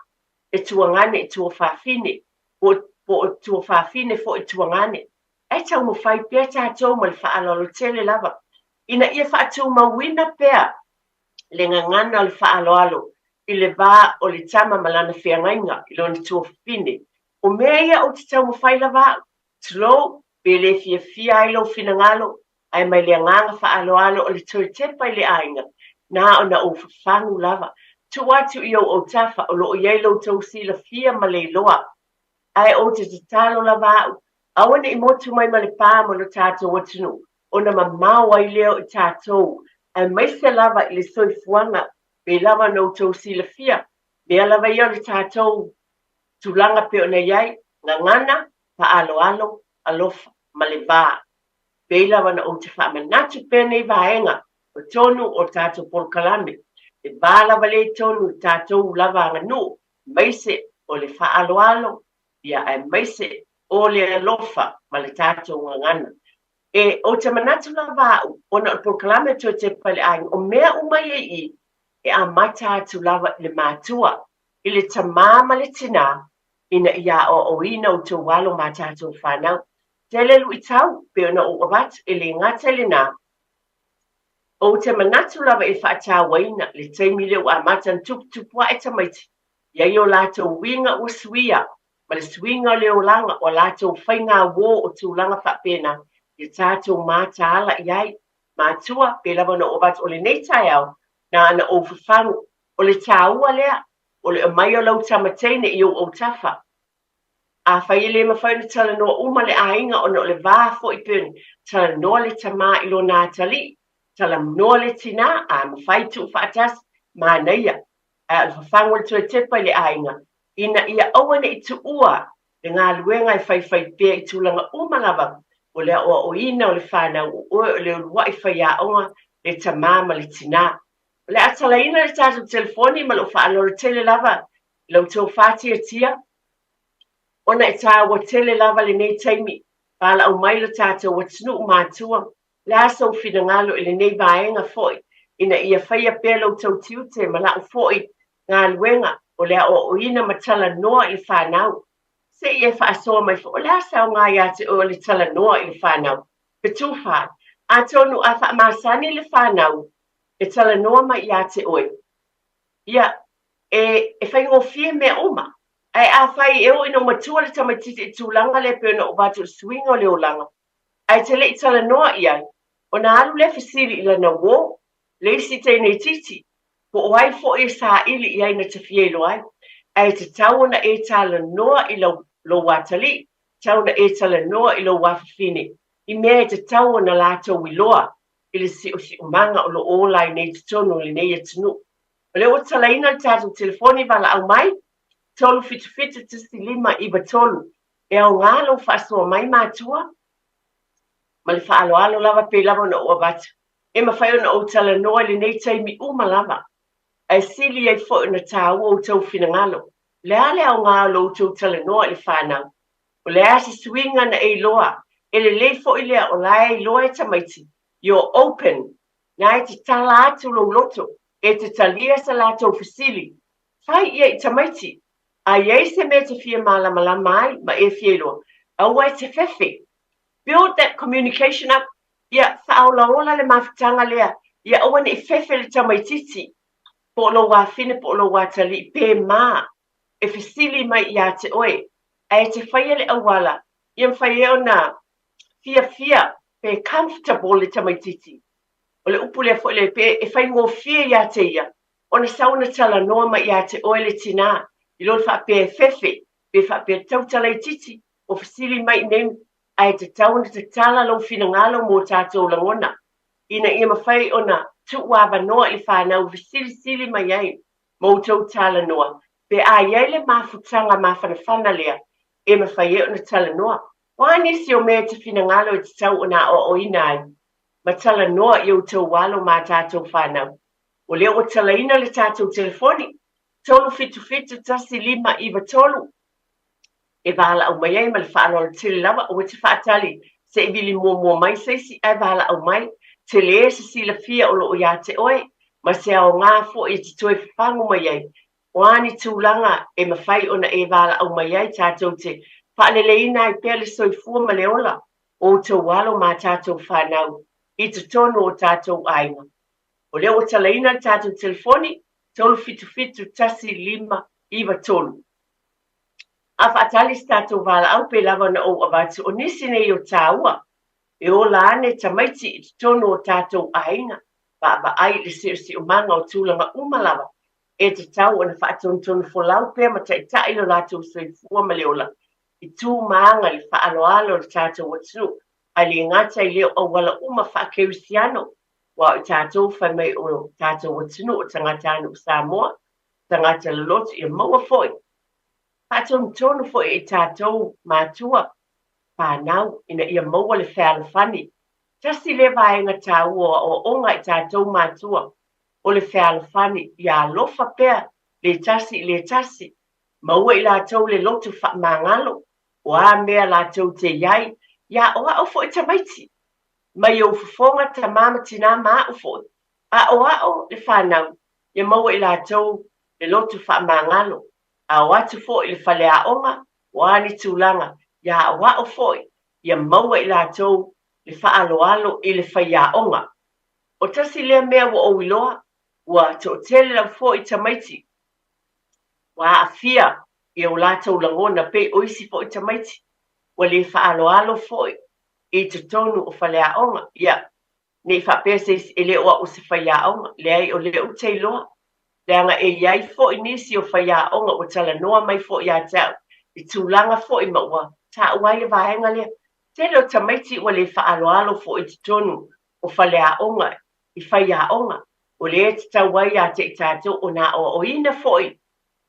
e tuagane i tuafafine, po o tuafafine foi i tuagane. Ae taumafai pea tatou ma le faaaloalo tele lava, ina ia faatumauina pea le gagana o le faaaloalo i le va o le tama ma lana feagaiga i lona tuafafine. O mea ia ou te taumafai lava au, tulou, pe le fiafia ai lou finagalo, ae mai le agaga faaaloalo o le toe tepa i le aiga, na ona ou fafagu lava. Tuu atu i ou autafa o lo o i ai lo outou silafia ma le iloa. Ae ou te tatalo lava au, aua ne i motu mai ma le pā ma lo tatou atunuu, ona mamao ai lea o i tatou, aemaise lava i le soifuaga, pei lava ona outou silafia, mea lava ia o le tatou tulaga pei ona i ai, gagana, faaaloalo, alofa, ma le va. Pei lava ona ou te faamanatu pea nei vaega o tonu o le tatou polokalame, le va lava lea i tonu i le tatou lava aganuu, aemaise o le faaaloalo, ia aemaise o le alofa ma le tatou gagana. E, ou te manatu lava au, ona o le polokalame o Toe Tepa i le Aiga, o mea uma ia i i, e amata atu lava i le matua, i le tamā ma le tinā, ina ia aoaoina outou alo ma a tatou fanau. Tele luitau, pei ona ou avatu, e le gata i lenā. Ou te manatu lava i le faatauaina le taimi lea ua amata ona tuputupu ae tamaiti, i ai o latou uiga ua suia, ma le suiga o le olaga o a latou faiga uō o tulaga faapena ia tatou mataala i ai. Matua, pei lava ona ou avatu o lenei taeao, na ona ou fafagu, o le tāua lea, o le aumai o lau tama teine i ou autafa. Afai e le mafai ona talanoa uma le aiga ona o le va foi pei ona talanoa le tamā i lona atalii, talanoa le tinā, a mafai tuu faatasi, manaia. Ae o le fafagu o le toe tepa i le aiga, ina ia aua ne i tuua le galuega e faifai pea i tulaga uma lava o le aoaoina o le fanau o oe o le uluai faiaoga, le tamā ma le tinā. O le a talaina le tatou telefoni ma lou faaaloalo tele lava i la outou faatiatia, ona e tāua tele lava lenei taimi, valaau mai lo tatou atunuu matua Le a sou finagalo i lenei vaega foi ina ia faia pea lo outou tiute ma la'u foi galuega o le aoaoina ma talanoa i le fanau? Se i e faasoa mai foi, o le a se aoga iā te oe o le talanoa i le fanau? Fetufaai, Atonu a faamasani le fanau e talanoa mai iā te oe, ia, e, e faigofie mea uma. Ae afai e oo ina ua matua le tamaitiiti i le tulaga lea e pei ona ou avatu i le suiga o le olaga, Ae te le i talanoa i ai, ona alu lea fesili i lana uō, le isi teine itiiti, po o ai foi e saili i ai na te fia iloa ai. Ae tatau ona e talanoa i lau, lou atalii, tatau ona e talanoa i lou afafine, i mea e tatau ona latou iloa i le siosiomaga o lo o ola ai nei i totonu o lenei atunuu. O lea ua talaina le tatou telefoni valaau mai, 377 1593. E aoga lou faasoa mai matua ma le faaaloalo lava pei lava ona ou avatu. E mafai ona ou talanoa i lenei taimi uma lava, ae sili ai foi ona tāua outou finagalo. O le a le aoga o lo outou talanoa i le fanau? O le a se suiga na e iloa? E lelei foi lea o la e iloa e tamaiti, you're open, na e tatala atu lou loto e te talia sa latou fesili. Fai ia i tamaiti. A i ai se mea e te fia malamalama ai ma e fia iloa, aua e te fefe. Build that communication up, ia faaolaola le mafutaga lea, ia aua ne i fefe le tamaitiiti, po o lou afine po o lou atalii pe ma e fesili mai ia te oe, ae e te faia le auala ia mafai ai ona fiafia pe comfortable le tamaitiiti. O le upu lea foi lea pe e faigofie ia te ia ona sau ona talanoa mai ia te oe le tinā i lo le faapea e fefe pe faapea tautala itiiti o fesili mai i nei ae tatau ona tatala lou finagalo mo tatou lagona ina ia mafai ona tuu avanoa i le fanau e fesilisili mai ai ma outou talanoa pe a i ai le mafutaga mafanafana lea e mafai ai ona talanoa. O a nisi o mea e te finagalo e tatau ona aoaoina ai ma talanoa i outou alo ma a tatou fanau? O lea ua talaina le tatou telefoni, 377 1593, e valaau mai ai ma le faaaloalo tele lava, aua te faatali se i vili muamua mai se isi ae valaau mai. Tele se silafia o lo o ia te oe ma se aoga foi e te toe fafagu mai ai. O a ni tulaga e mafai ona e valaau mai ai tatou te faaleleiina ai pea le soifua ma le ola o outou alo ma a tatou fanau i totonu o tatou aiga. O lea ua talaina le tatou telefoni, 377 1593. A faatali se tatou valaau pe lava ona ou avatu o nisi nei o tāua e ola ane tamaiti i totonu o tatou aiga, vaavaai i le siosiomaga o tulaga uma lava e tatau ona faatonutonu folau pea ma taitai lo latou soifua ma le ola i tu ma aga i le faaaloalo o le tatou atunuu, ae le gata i lea o auala uma faakerisiano, aua o i tatou fai mai o tatou atunuu o tagatanuu Samoa, tagata loloto, ia maua foi faatonutonu foi e i tatou matua, fanau, ina ia maua le fealofani. Tasi lea vaega taua o aoaoga i tatou matua, o le fealofani, ia alofa pea le tasi i le tasi, maua i latou le loto faamagalo, o a mea latou te i ai, ia aoao foi tamaiti, mai ou fofoga tama ma tinā ma au foi, aoao le fanau, ia maua i latou le loto faamagalo, a o atu foi i le faleaoga, o a ni tulaga, ia aoao foi, ia maua i latou le faaaloalo i le faiaoga. O tasi lea mea ua ou iloa, ua toatele lava foi tamaiti ua aafia i o latou lagona pei o isi foi tamaiti ua le faaaloalo foi i totonu o faleaoga. Ia, ne i faapea se isi e le o au o se faiaoga, leai o lea ou te iloa, leaga e i ai foi nisi o faiaoga ua talanoa mai foi ia te au i tulaga foi ma ua taua ai le vaega lea. Tele o tamaiti ua le faaaloalo foi i totonu o faleaoga i faiaoga, o lea e tatau ai ia te i tatou ona aoaoina foi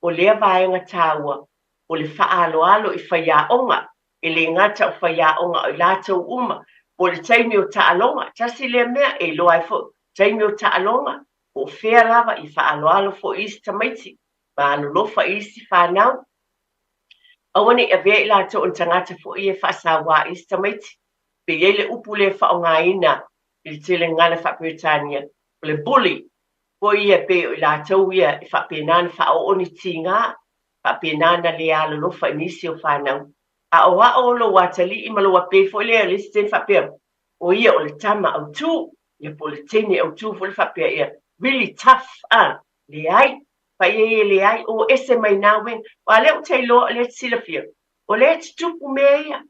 o lea vaega taua o le faaaloalo i faiaoga, e le gata o faiaoga o i latou uma, po o le taimi o taaloga, tasi lea mea e iloa ai foi, taimi o taaloga, po o fea lava i faaaloalo foi isi tamaiti ma alolofa i isi fanau. Aua ne i avea i latou o ni tagata foi ia e faasauā i isi tamaiti. Pe i ai le upu lea e faaaogaina i le tele gagana faa-Peretania, o le bully, foi ia pei o i latou ia e faapena ona faaoo ni tiga, faapena ona le alolofa i nisi o fanau. A o ao lou atalii ma lou ape foi lea, le isi taimi faapea, o ia o le tama autu, ia po o le teine autu foi lea faapea ia really tough, a, leai, fai ai e leai, o ese mai na uiga. Aua o lea ou te iloa, o lea e te silafia, o lea e tutupu mea ia,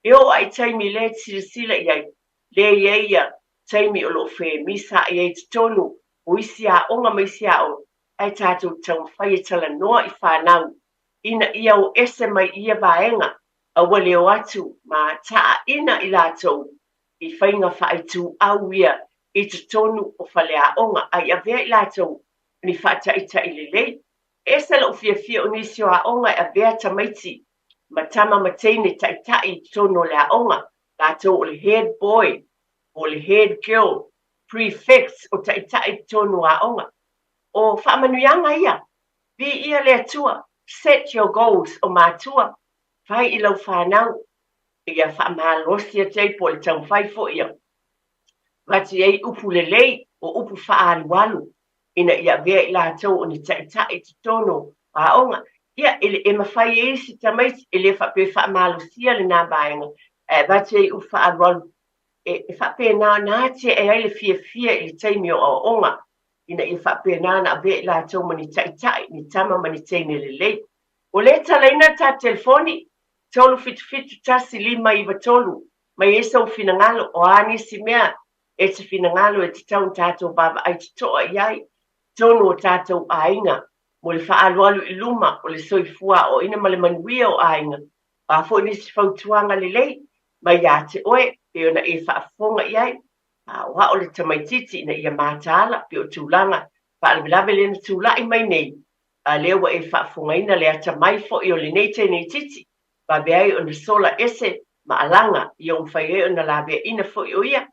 e oo lava i taimi lea e te silasila i ai, lea e i ai ia taimi o lo o femisa ai i totonu o isi aoga ma isi aoga, ae tatou te taumafai e talanoa i fanau ina ia o ese mai i ia vaega, a ua le o atu ma taaina i latou i faiga faaituau ia i totonu o faleaoga, a i avea i latou ni faataitai lelei. E ese lou fiafia o nisi o aoga e avea tamaiti ma tama ma teine taitai i totonu o le aoga, latou o le head boy po o le head girl, prefects o taitai i totonu o aoga. O faamanuiaga ia, viia le Atua. Set your goals, o matua, fai i lau fanau, ia faamalosi atu ai po o le taumafai foi ia avatu i ai upu lelei o upu faaalualu ina ia avea i latou o ni taitai i totonu o aoga. Ia, e, e mafai e isi tamaiti, e le faapea e faamalosia lena vaega, ae avatu i ai upu faaalualu e, e faapena ona atiae ai le fiafia i le taimi o aoaoga, ina ia faapena ona avea i latou ma ni taitai, ni tama ma ni teine lelei. Ua le talaina le tatou telefoni, 377 1593, mai ai sou finagalo, o a nisi mea e te finagalo e tatau ona tatou vaavaai totoa i ai, totonu o tatou aiga, mo le faaalualu i luma o le soifua aoaoina ma le manuia o aiga, o a foi nisi fautuaga lelei mai ia te oe, pei ona e faafofoga i ai, aoao le tamaitiiti ina ia mataala, pei o tulaga faalavelave lea na tulai mai nei, a lea ua e faafofogaina le atamai foi o lenei teineitiiti, vave ai ona sola ese ma alaga, ia ua mafai ai ona laveaina foi o ia.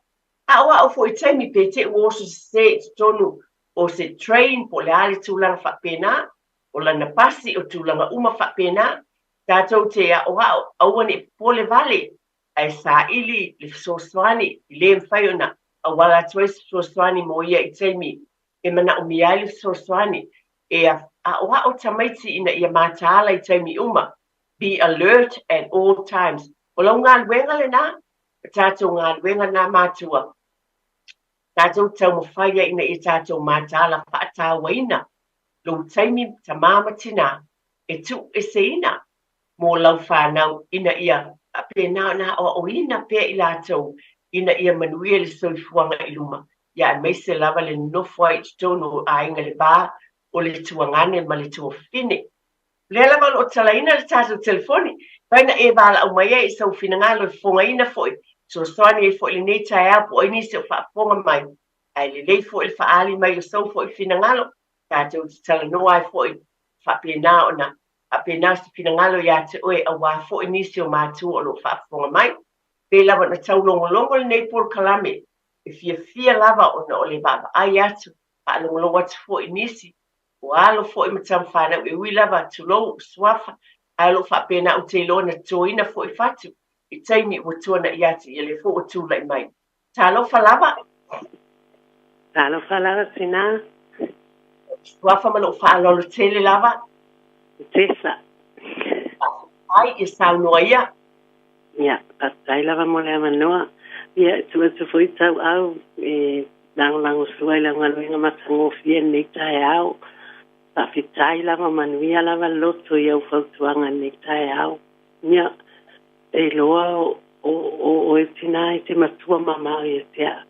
A o a'u foi taimi pe te i ua oso sese i totonu o se train po o le a le tulaga faapena, o lana pasi, o tulaga uma faapena, tatou te aoao, aua ne i popole vale, ae saili le fesoasoani i le mafai ona auala atu ai se fesoasoani mo ia i taimi e manaomia ai le fesoasoani. E aoao tamaiti ina ia mataala i taimi uma, be alert at all times. O lau galuega lena, o tatou galuega na matua, tatou taumafai ai ina ia tatou mataala faatauaina lou taimi tamā ma tinā e tuueseina mo lau fanau ina ia faapena ona aoaoina pea i latou ina ia manuia le soifuaga i luma, ia aemaise lava le nonofo ai i totonu o aiga i le va o le tuagane ma le tuafafine. O lea lava o lo o talaina le tatou telefoni, fai na e valaau mai ai i sou finagalo e fofogaina foi, fesoasoani ai foi i lenei taeao po o ai nisi o faafofoga mai, ae lelei foi le faaali mai o sou foi finagalo, tatou te talanoa ai foi faapena ona faapena se finagalo ia te oe aua foi nisi o matua o lo o faafofoga mai. Pei lava ona taulogologo lenei polokalame, e fiafia lava ona o le vaavaai atu, faalogologo atu foi i nisi o alo foi ma tama fanau e ui lava, tulou, suafa, ae o lo o faapena ou te iloa na totoina foi fatu i taimi ua tuana'i atu, ia lea foi ua tulai mai. Talofa lava. Talofa lava tinā. Suafa ma lou faaaloalo tele lava. Tesa. Faafetai ia saunoa ia. Ia, faafetai lava mo le avanoa. Ia, e tuu atu foi tauau e lagolagosua i lau galuega matagofie i lenei taeao. Faafetai lava, manuia lava le loto i au fautuaga i lenei taeao. Ia, e iloa o, o, o oe tinā e te matua mamao ia te au.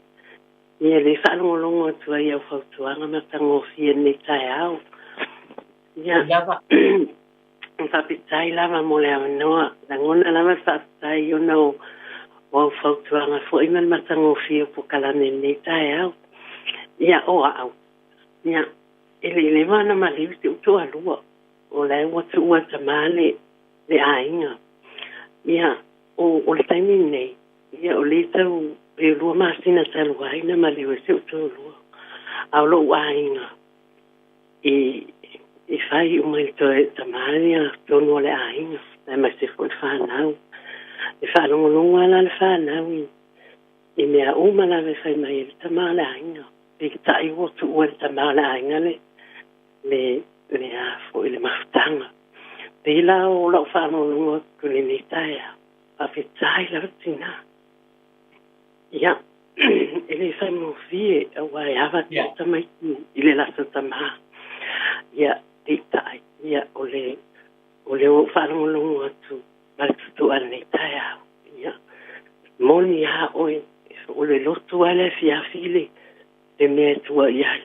Ia le faalogologo atu ai i au fautuaga matagofie i lenei taeao. Ia, faafetai lava mo le avanoa. Lagona lava le faafetai ona o au fautuaga foi ma le matagofie o polokalame i lenei taeao. Ia, o au, ia, e le i leva ona maliu si ou toalua, o la e ua tuua e tama le, le aiga. Ia, o, o le taimi lenei, ia, o lea tau e lua masina talu ai na maliu ai si ou toalua. A o lou aiga, i, i fai uma i le toe tama ia tonu o le aiga, aemaise foi le fanau. E faalogologo lava la le fanau i, i mea uma lava e fai mai ai le tama o le aiga. Peitai ua tuua e le tama o le aiga le, le, le a foi le mafutaga. Pei la o lau faalogologo atu i lenei taeao, faafetai lava tinā. Ia, e le faigofie aua e ava tele tamaiti i le latou tamā. Ia, peitai, ia, o le, o lea ua ou faalogologo atu ma le totoa i lenei taeao. Ia, moni lava oe, o le lotu lava le afiafi le, le mea e tua i ai.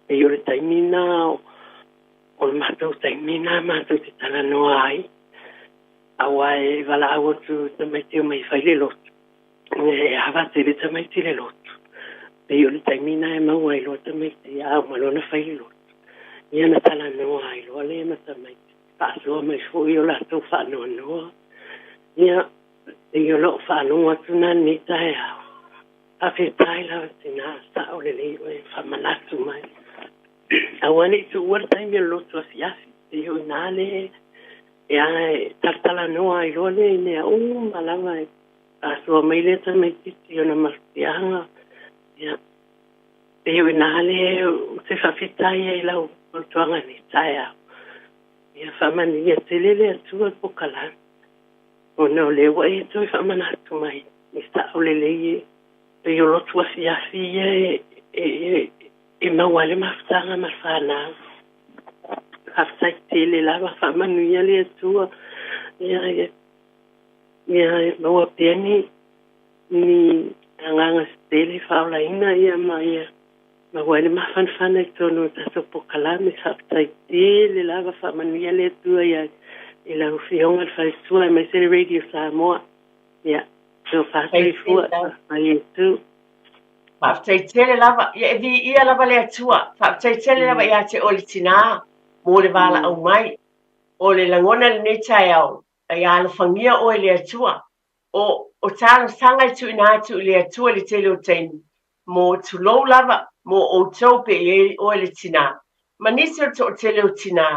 Pei o le taimi lena o, o le matou taimi lena matou te talanoa ai. Aua e valaau atu tamaiti omai e fai le lotu. E ava tele tamaiti i le lotu. Pei o le taimi lena e maua ai loa tamaiti a uma loa ona fai le lotu. Ia ona talanoa ai loa lea ma tamaiti. Faasoa mai foi o latou faanoanoa. Ia, pei o lau faalogo atu lena i lenei taeao. Faafetai lava tinā, sao lelei oe, faamanatu mai. Aua ne i tuua le taimi o le lotu afiafi. Pei o i ina le e a e talatalanoa ai loa lea i mea uma lava e asoa mai lea tamaitiiti i ona mafatiaga. Ia, pei o i ina le ou te faafetai ai i lau fautuaga i lenei taeao. Ia faamanuia tele le Atua i le polokalame, ona o lea ua e toe faamanatu mai i sao lelei e pei o lotu afiafi ia e maua ai le mafutaga ma le fanau. Faafetai tele lava, faamanuia le Atua. Ia, ia, ia maua pea ni, ni agaga tele faaolaina ia ma ia maua ai le mafanafana i totonu o le tatou polokalame. Faafetai tele lava, faamanuia le Atua ia i lau Afioga i le Faletua aemaise le Radio Samoa. Ia, tofa soifua, faafetai Iesu. Faafetai tele lava. Ia e viia lava le Atua. Faafetai tele lava ia te oe le tinā mo le valaau mai. O le lagona i lenei taeao, ia alofagia oe e le Atua. O, o talosaga e tuuina atu i le Atua i le tele o taimi, mo tulou lava, mo outou pe i ai oe le tinā. Ma nisi o le toatele o tinā,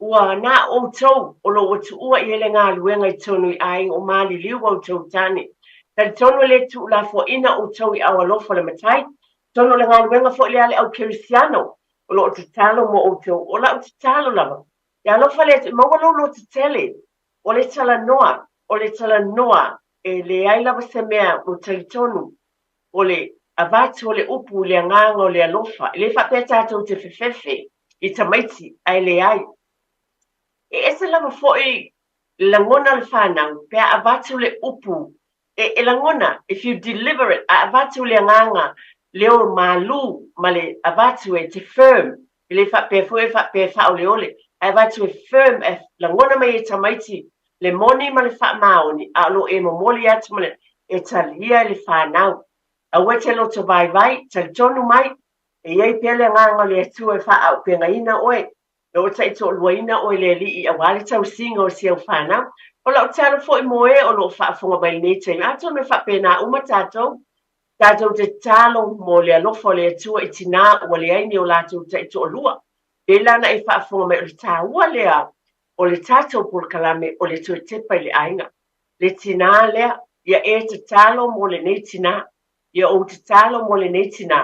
Ua na outou o lo o ua tuua i ai le galuega i totonu i aiga o maliliu a outou tane. Talitonu e le tuulafoaina outou i ao alofa o le Matai. Atonu o le galuega foi lea a le au Kerisiano o lo o tatalo mo outou. O lau tatalo lava, ia alofa le Atua, maua lou lototetele. O le talanoa, o le talanoa, e leai lava se mea ua talitonu o le avatu o le upu i le agaga o le alofa. E le faapea tatou te fefefe i tamaiti, ae leai. E ese lava foi le lagona o le fanau pe a avatu le upu e, e lagona, if you deliver it, a avatu le agaga leo malu ma le avatu e te firm, e le faapea foi e faapea e faaoleole, ae avatu e firm, e lagona mai e tamaiti le moni ma le faamaoni, a o lo o e momoli atu ma le, e talia e le fanau. Aua e te loto vaivai, talitonu mai, e i ai pea le agaga o le Atua e faaaupegaina oe, e oo taitoaluaina oe le Alii aua le tausiga o si au fanau. O lau tatalo foi mo e o lo o faafofoga mai i lenei taimi, atonu e faapena uma tatou, Tatou te tatalo mo le alofa o le Atua i tinā ua leai ni o latou taitoalua. Pei la ona e faafofoga mai o le tāua lea o le tatou polokalame o le toe tepa i le aiga. Le tinā lea, ia e tatalo mo lenei tinā. Ia ou tatalo mo lenei tinā.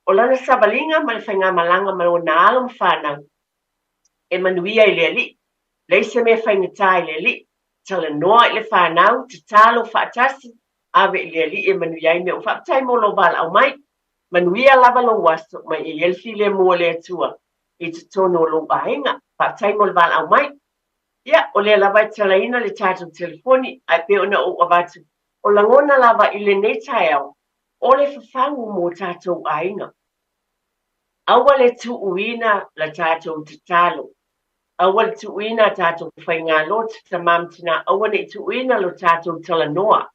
O lana savaliga ma le faigamalaga ma ona alo ma fanau, e manuia i le Alii. Leai se mea faigata i le Alii. Talanoa i le fanau, tatalo faatasi, ave i le Alii e manuia ai mea uma. Faafetai mo lou valaau mai. Manuia lava lou aso, ma ia i ai le filemu o le Atua i totonu o lou aiga. Faafetai mo le valaau mai. Ia, o lea lava e talaina le tatou telefoni, ae pei ona ou avatu, o lagona lava i lenei taeao, o le fafagu mo tatou aiga. Aua le tuuina la tatou tatalo. Aua le tuuina a tatou faigalotu, tama ma tina, aua ne i tuuina lo tatou talanoa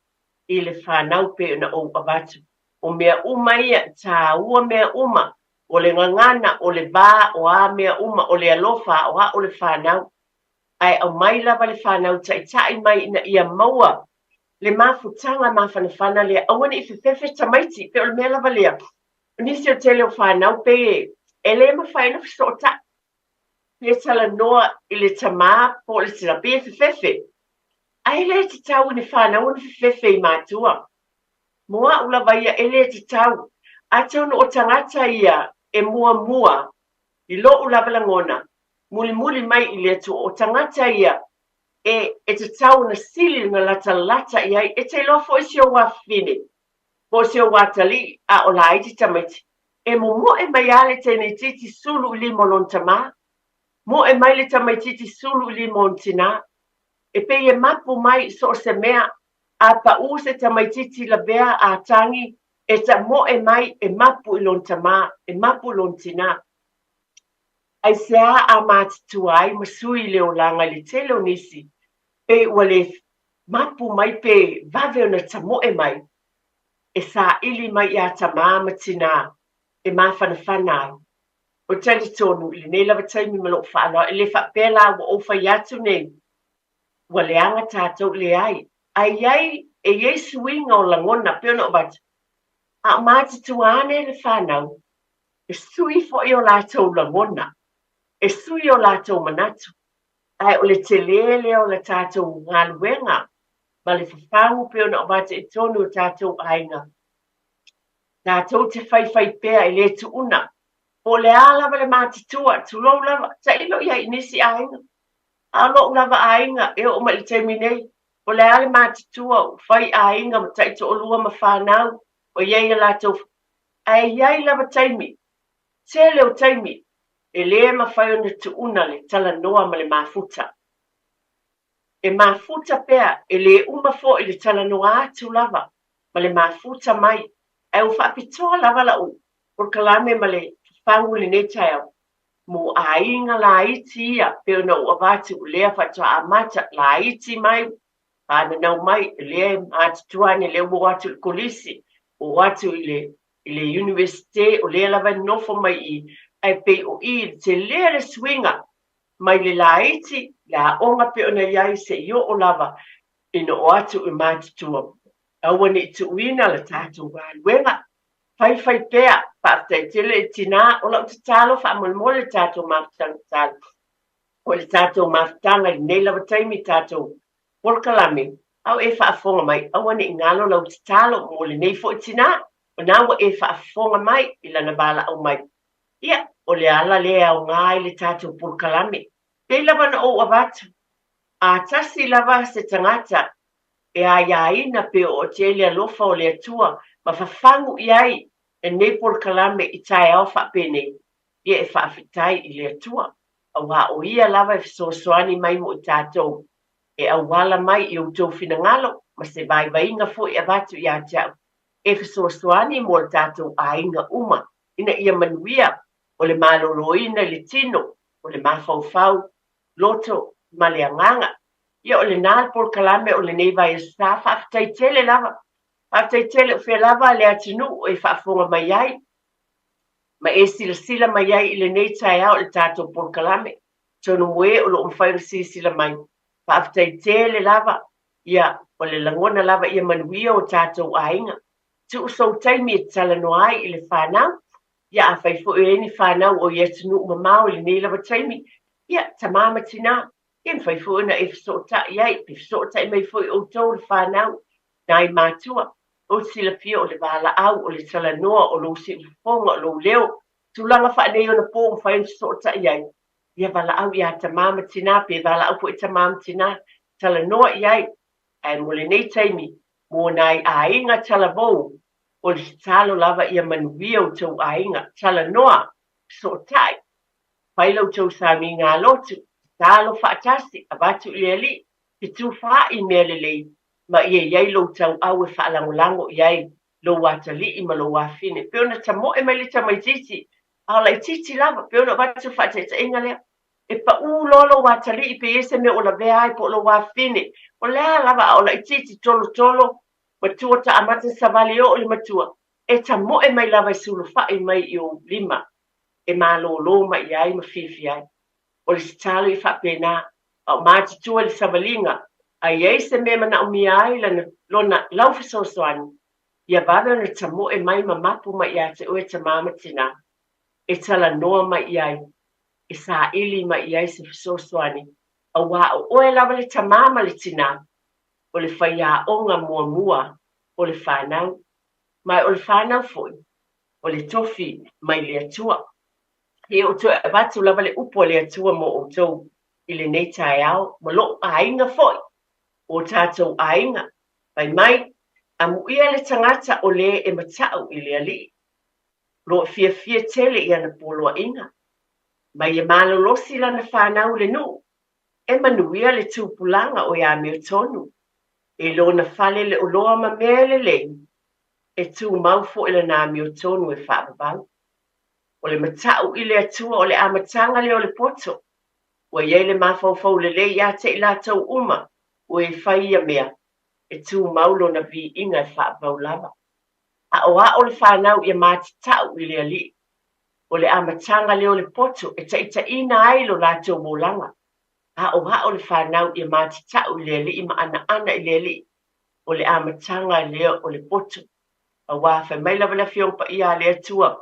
i le fanau pei ona ou avatu. O mea uma ia, e tāua mea uma, o le gagana, o le va, o a mea uma, o le alofa, aoao le fanau. Ae aumai lava le fanau taitai mai ina ia maua le mafutaga mafanafana lea, aua ne i fefefe tamaiti, pei o le mea lava lea. O nisi o le tele o fanau pei e le mafai ona fesootai. Pe talanoa i le tama po o le tina, pei e fefefe. Ae le tatau i ni fanau ona fefefe i matua. Mo au lava ia, e le tatau. Atonu o tagata ia e muamua, i lo'u lava lagona, mulimuli mai i le Atua, o tagata ia e, e tatau ona sili ona latalata i ai. E te iloa foi si ou afafine, po o si ou atalii, a o laiti tamaiti, E momoe mai a le teineitiiti sulu i lima o lona tamā, moe mai le tamaitiiti sulu i lima o ona tinā. E pei e mapu mai i so o se mea, a paʻū se tamaitiiti lavea a tagi, e ta moe mai e mapu i lona tamā, e mapu i lona tinā. Aisea a matutua ai ma sui i le olaga i le tele o nisi, pei ua le mapu mai pe vave ona tamoe mai, e saili mai iā tamā ma tinā e mafanafana ai. Ou te talitonu i lenei lava taimi ma lou faaaloalo, e le faapea la ua ou fai atu nei ua leaga tatou, leai. Ae i ai, e i ai suiga o lagona, pei ona ou avatu, a o matutua ane le fanau, e sui foi o latou lagona. E sui o latou manatu, ae o le telē lea o le tatou galuega ma le fafagu pei ona avatu i totonu o tatou aiga. Tatou te faifai pea e le tuuna. Po o le a lava le matutua, tulou lava, tailo i ai i nisi aiga. A o lou lava aiga e oo mai i le taimi nei, po o le a le matutua, ua fai aiga ma taitoalua ma fanau, ua i ai a latou, ae i ai lava taimi, tele o taimi, e le mafai ona tuuna le talanoa ma le mafuta. E mafuta pea, e le uma foi le talanoa atu lava ma le mafuta mai, ae ua faapitoa lava lau polokalame ma le fafagu i lenei taeao mo aiga laiti ia pei ona ou avatu o lea faatoa amata laiti mai, fananau mai, o lea e matutua ane, lea ua o atu i le kolisi, ua o atu i le i le Iunivesite, o lea lava e nofo mai i i, ae pei o i le tele le suiga mai le laiti, le aoga pei ona i ai seia oo lava ina o atu i matutua. Aua ne i tuuina le tatou galuega. Faifai pea, faafetai tele i tinā, o lau tatalo faamolemole le tatou mafutaga tatalo. O le tatou mafutaga i lenei lava taimi tatou polokalame, a o e faafofoga mai, aua ne i galo lau tatalo mo lenei foi tinā, o na ua e faafofoga mai i lana valaau mai. Ia, o le ala lea e aoga ai le tatou polokalame. Pei lava ona ou avatu, a tasi lava se tagata e aiaina pe oo atu i ai le alofa o le Atua ma fafagu i ai lenei polokalame i taeao faapenei, ia e faafetai i le Atua, auā o Ia lava e fesoasoani mai mo i tatou, e auala mai i outou finagalo ma se vaivaiga foi e avatu ia te au, e fesoasoani mo le tatou aiga uma, ina ia manuia o le maloloina i le tino, o le mafaufau, loto ma le agaga. Ia o lena le polokalame o lenei vaiaso sa. Faafetai tele lava. Faafetai tele o fea lava le atunuu e faafofoga mai ai ma e silasila mai ai i lenei taeao i le tatou polokalame. Atonu mo e o lo o mafai ona silasila mai. Faafetai tele lava. Ia, o le lagona lava ia manuia o tatou aiga. Tuu sou taimi e talanoa ai i le fanau. Ia, afai foi o i ai ni fanau o i atunuu mamao i lenei lava taimi, ia, tamā ma tinā, ia mafai foi ona e fesootai ai, pe fesootai mai foi outou le fanau, nai matua, ou te silafia o le valaau, o le talanoa, o lou siufofoga, o lou leo, tulaga faaneionapo ua mafai ona fesootai ai, ia valaau iā tamā ma tinā, pe valaau foi tamā ma tinā, talanoa i ai, ae mo lenei taimi, mo nai aiga talavou, o le tatalo lava ia manuia outou aiga, talanoa, fesootai, fai la outou sauniga lotu, tatalo faatasi, avatu i le Alii, fetufaai i mea lelei, ma ia i ai lou tauau e faalagolago i ai lou atalii ma lou afine. Pei ona tamoe mai le tamaitiiti, a o laitiiti lava, pei ona avatu le faataitaiga lea, e paū loa lou atalii pe i ai se mea ua lavea ai po o lou afine, o le a lava, a o laitiiti, tolotolo, matua taamata savali oo le matua, e tamoe mai lava e sulufai mai i ou lima e malōlō mai i ai ma fiafia ai. O le tatalo ia faapena, a o matutua i le savaliga, a i ai se mea e manaomia ai lana, lona, lau fesoasoani, ia vave ona tamoe mai ma mapu mai ia te oe tamā ma tinā, e talanoa mai i ai, e saili mai i ai se fesoasoani, auā o oe lava le tamā ma le tinā, o le faiaoga muamua o le fanau, ma o le fanau foi, o le tofi mai le Atua. Ia ou toe avatu lava le upu a le Atua mo outou i lenei taeao, ma lou aiga foi, o tatou aiga. Fai mai, Amuia le tagata o le e matau i le Alii, o lo o fiafia tele i ana poloaiga, ma ia malolosi lana fanau i le nuu, e manuia le tupulaga o e amiotonu, i lona fale le oloa ma mea lelei, e tumau foi lana amiotonu e faavavau. O le matau i le Atua o le amataga lea o le poto, ua i ai le mafaufau lelei ia te i latou uma ua e fai ia mea, e tumau lona viiga e faavavau lava. Aʻoaʻo le fanau ia matatau i le Alii. O le amataga lea o le poto e taitaiina ai lo latou olaga. Aʻoaʻo le fanau ia matatau i le Alii ma anaana i le Alii. O le amataga lea o le poto. Auā fai mai lava le Afioga Paia a le Atua,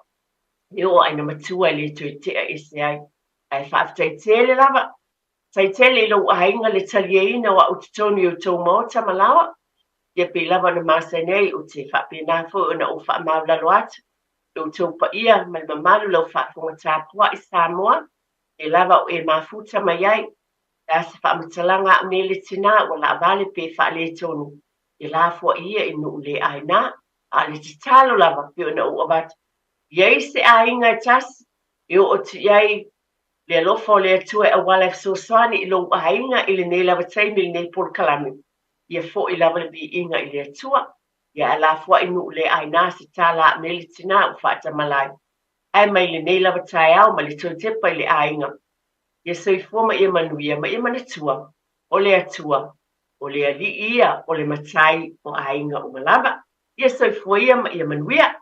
e oo lava ina matua e le toe tea ese ai. Ae faafetai tele lava. Faafetai tele i lou aiga le taliaina o au totonu i outou maota ma laoa. Ia pei lava ona masani ai ou te faapena foi ona ou faamaulalo atu i outou paia ma le mamalu lau faafofoga tapuai Samoa, e lava o e mafuta mai ai. Le a se faamatalaga a au nei le tina ua laavale pe faaletonu, e lafoai ia i nuu le aina. A o le tatalo lava pei ona ou avatu, i ai se aiga e tasi e oo atu i ai le alofa o le Atua e auala e fesoasoani i lou aiga i lenei lava taimi i lenei polokalame. Ia foi lava le viiga i le Atua. Ia ae lafoai nuu le aina se tala a au nei le tina ua faatamala ai. Ae mai lenei lava taeao ma le toe tepa i le aiga. Ia soifua ma ia manuia ma ia manatua, o le Atua, o le Alii ia, o le Matai o aiga uma lava. Ia soifua ia ma ia manuia.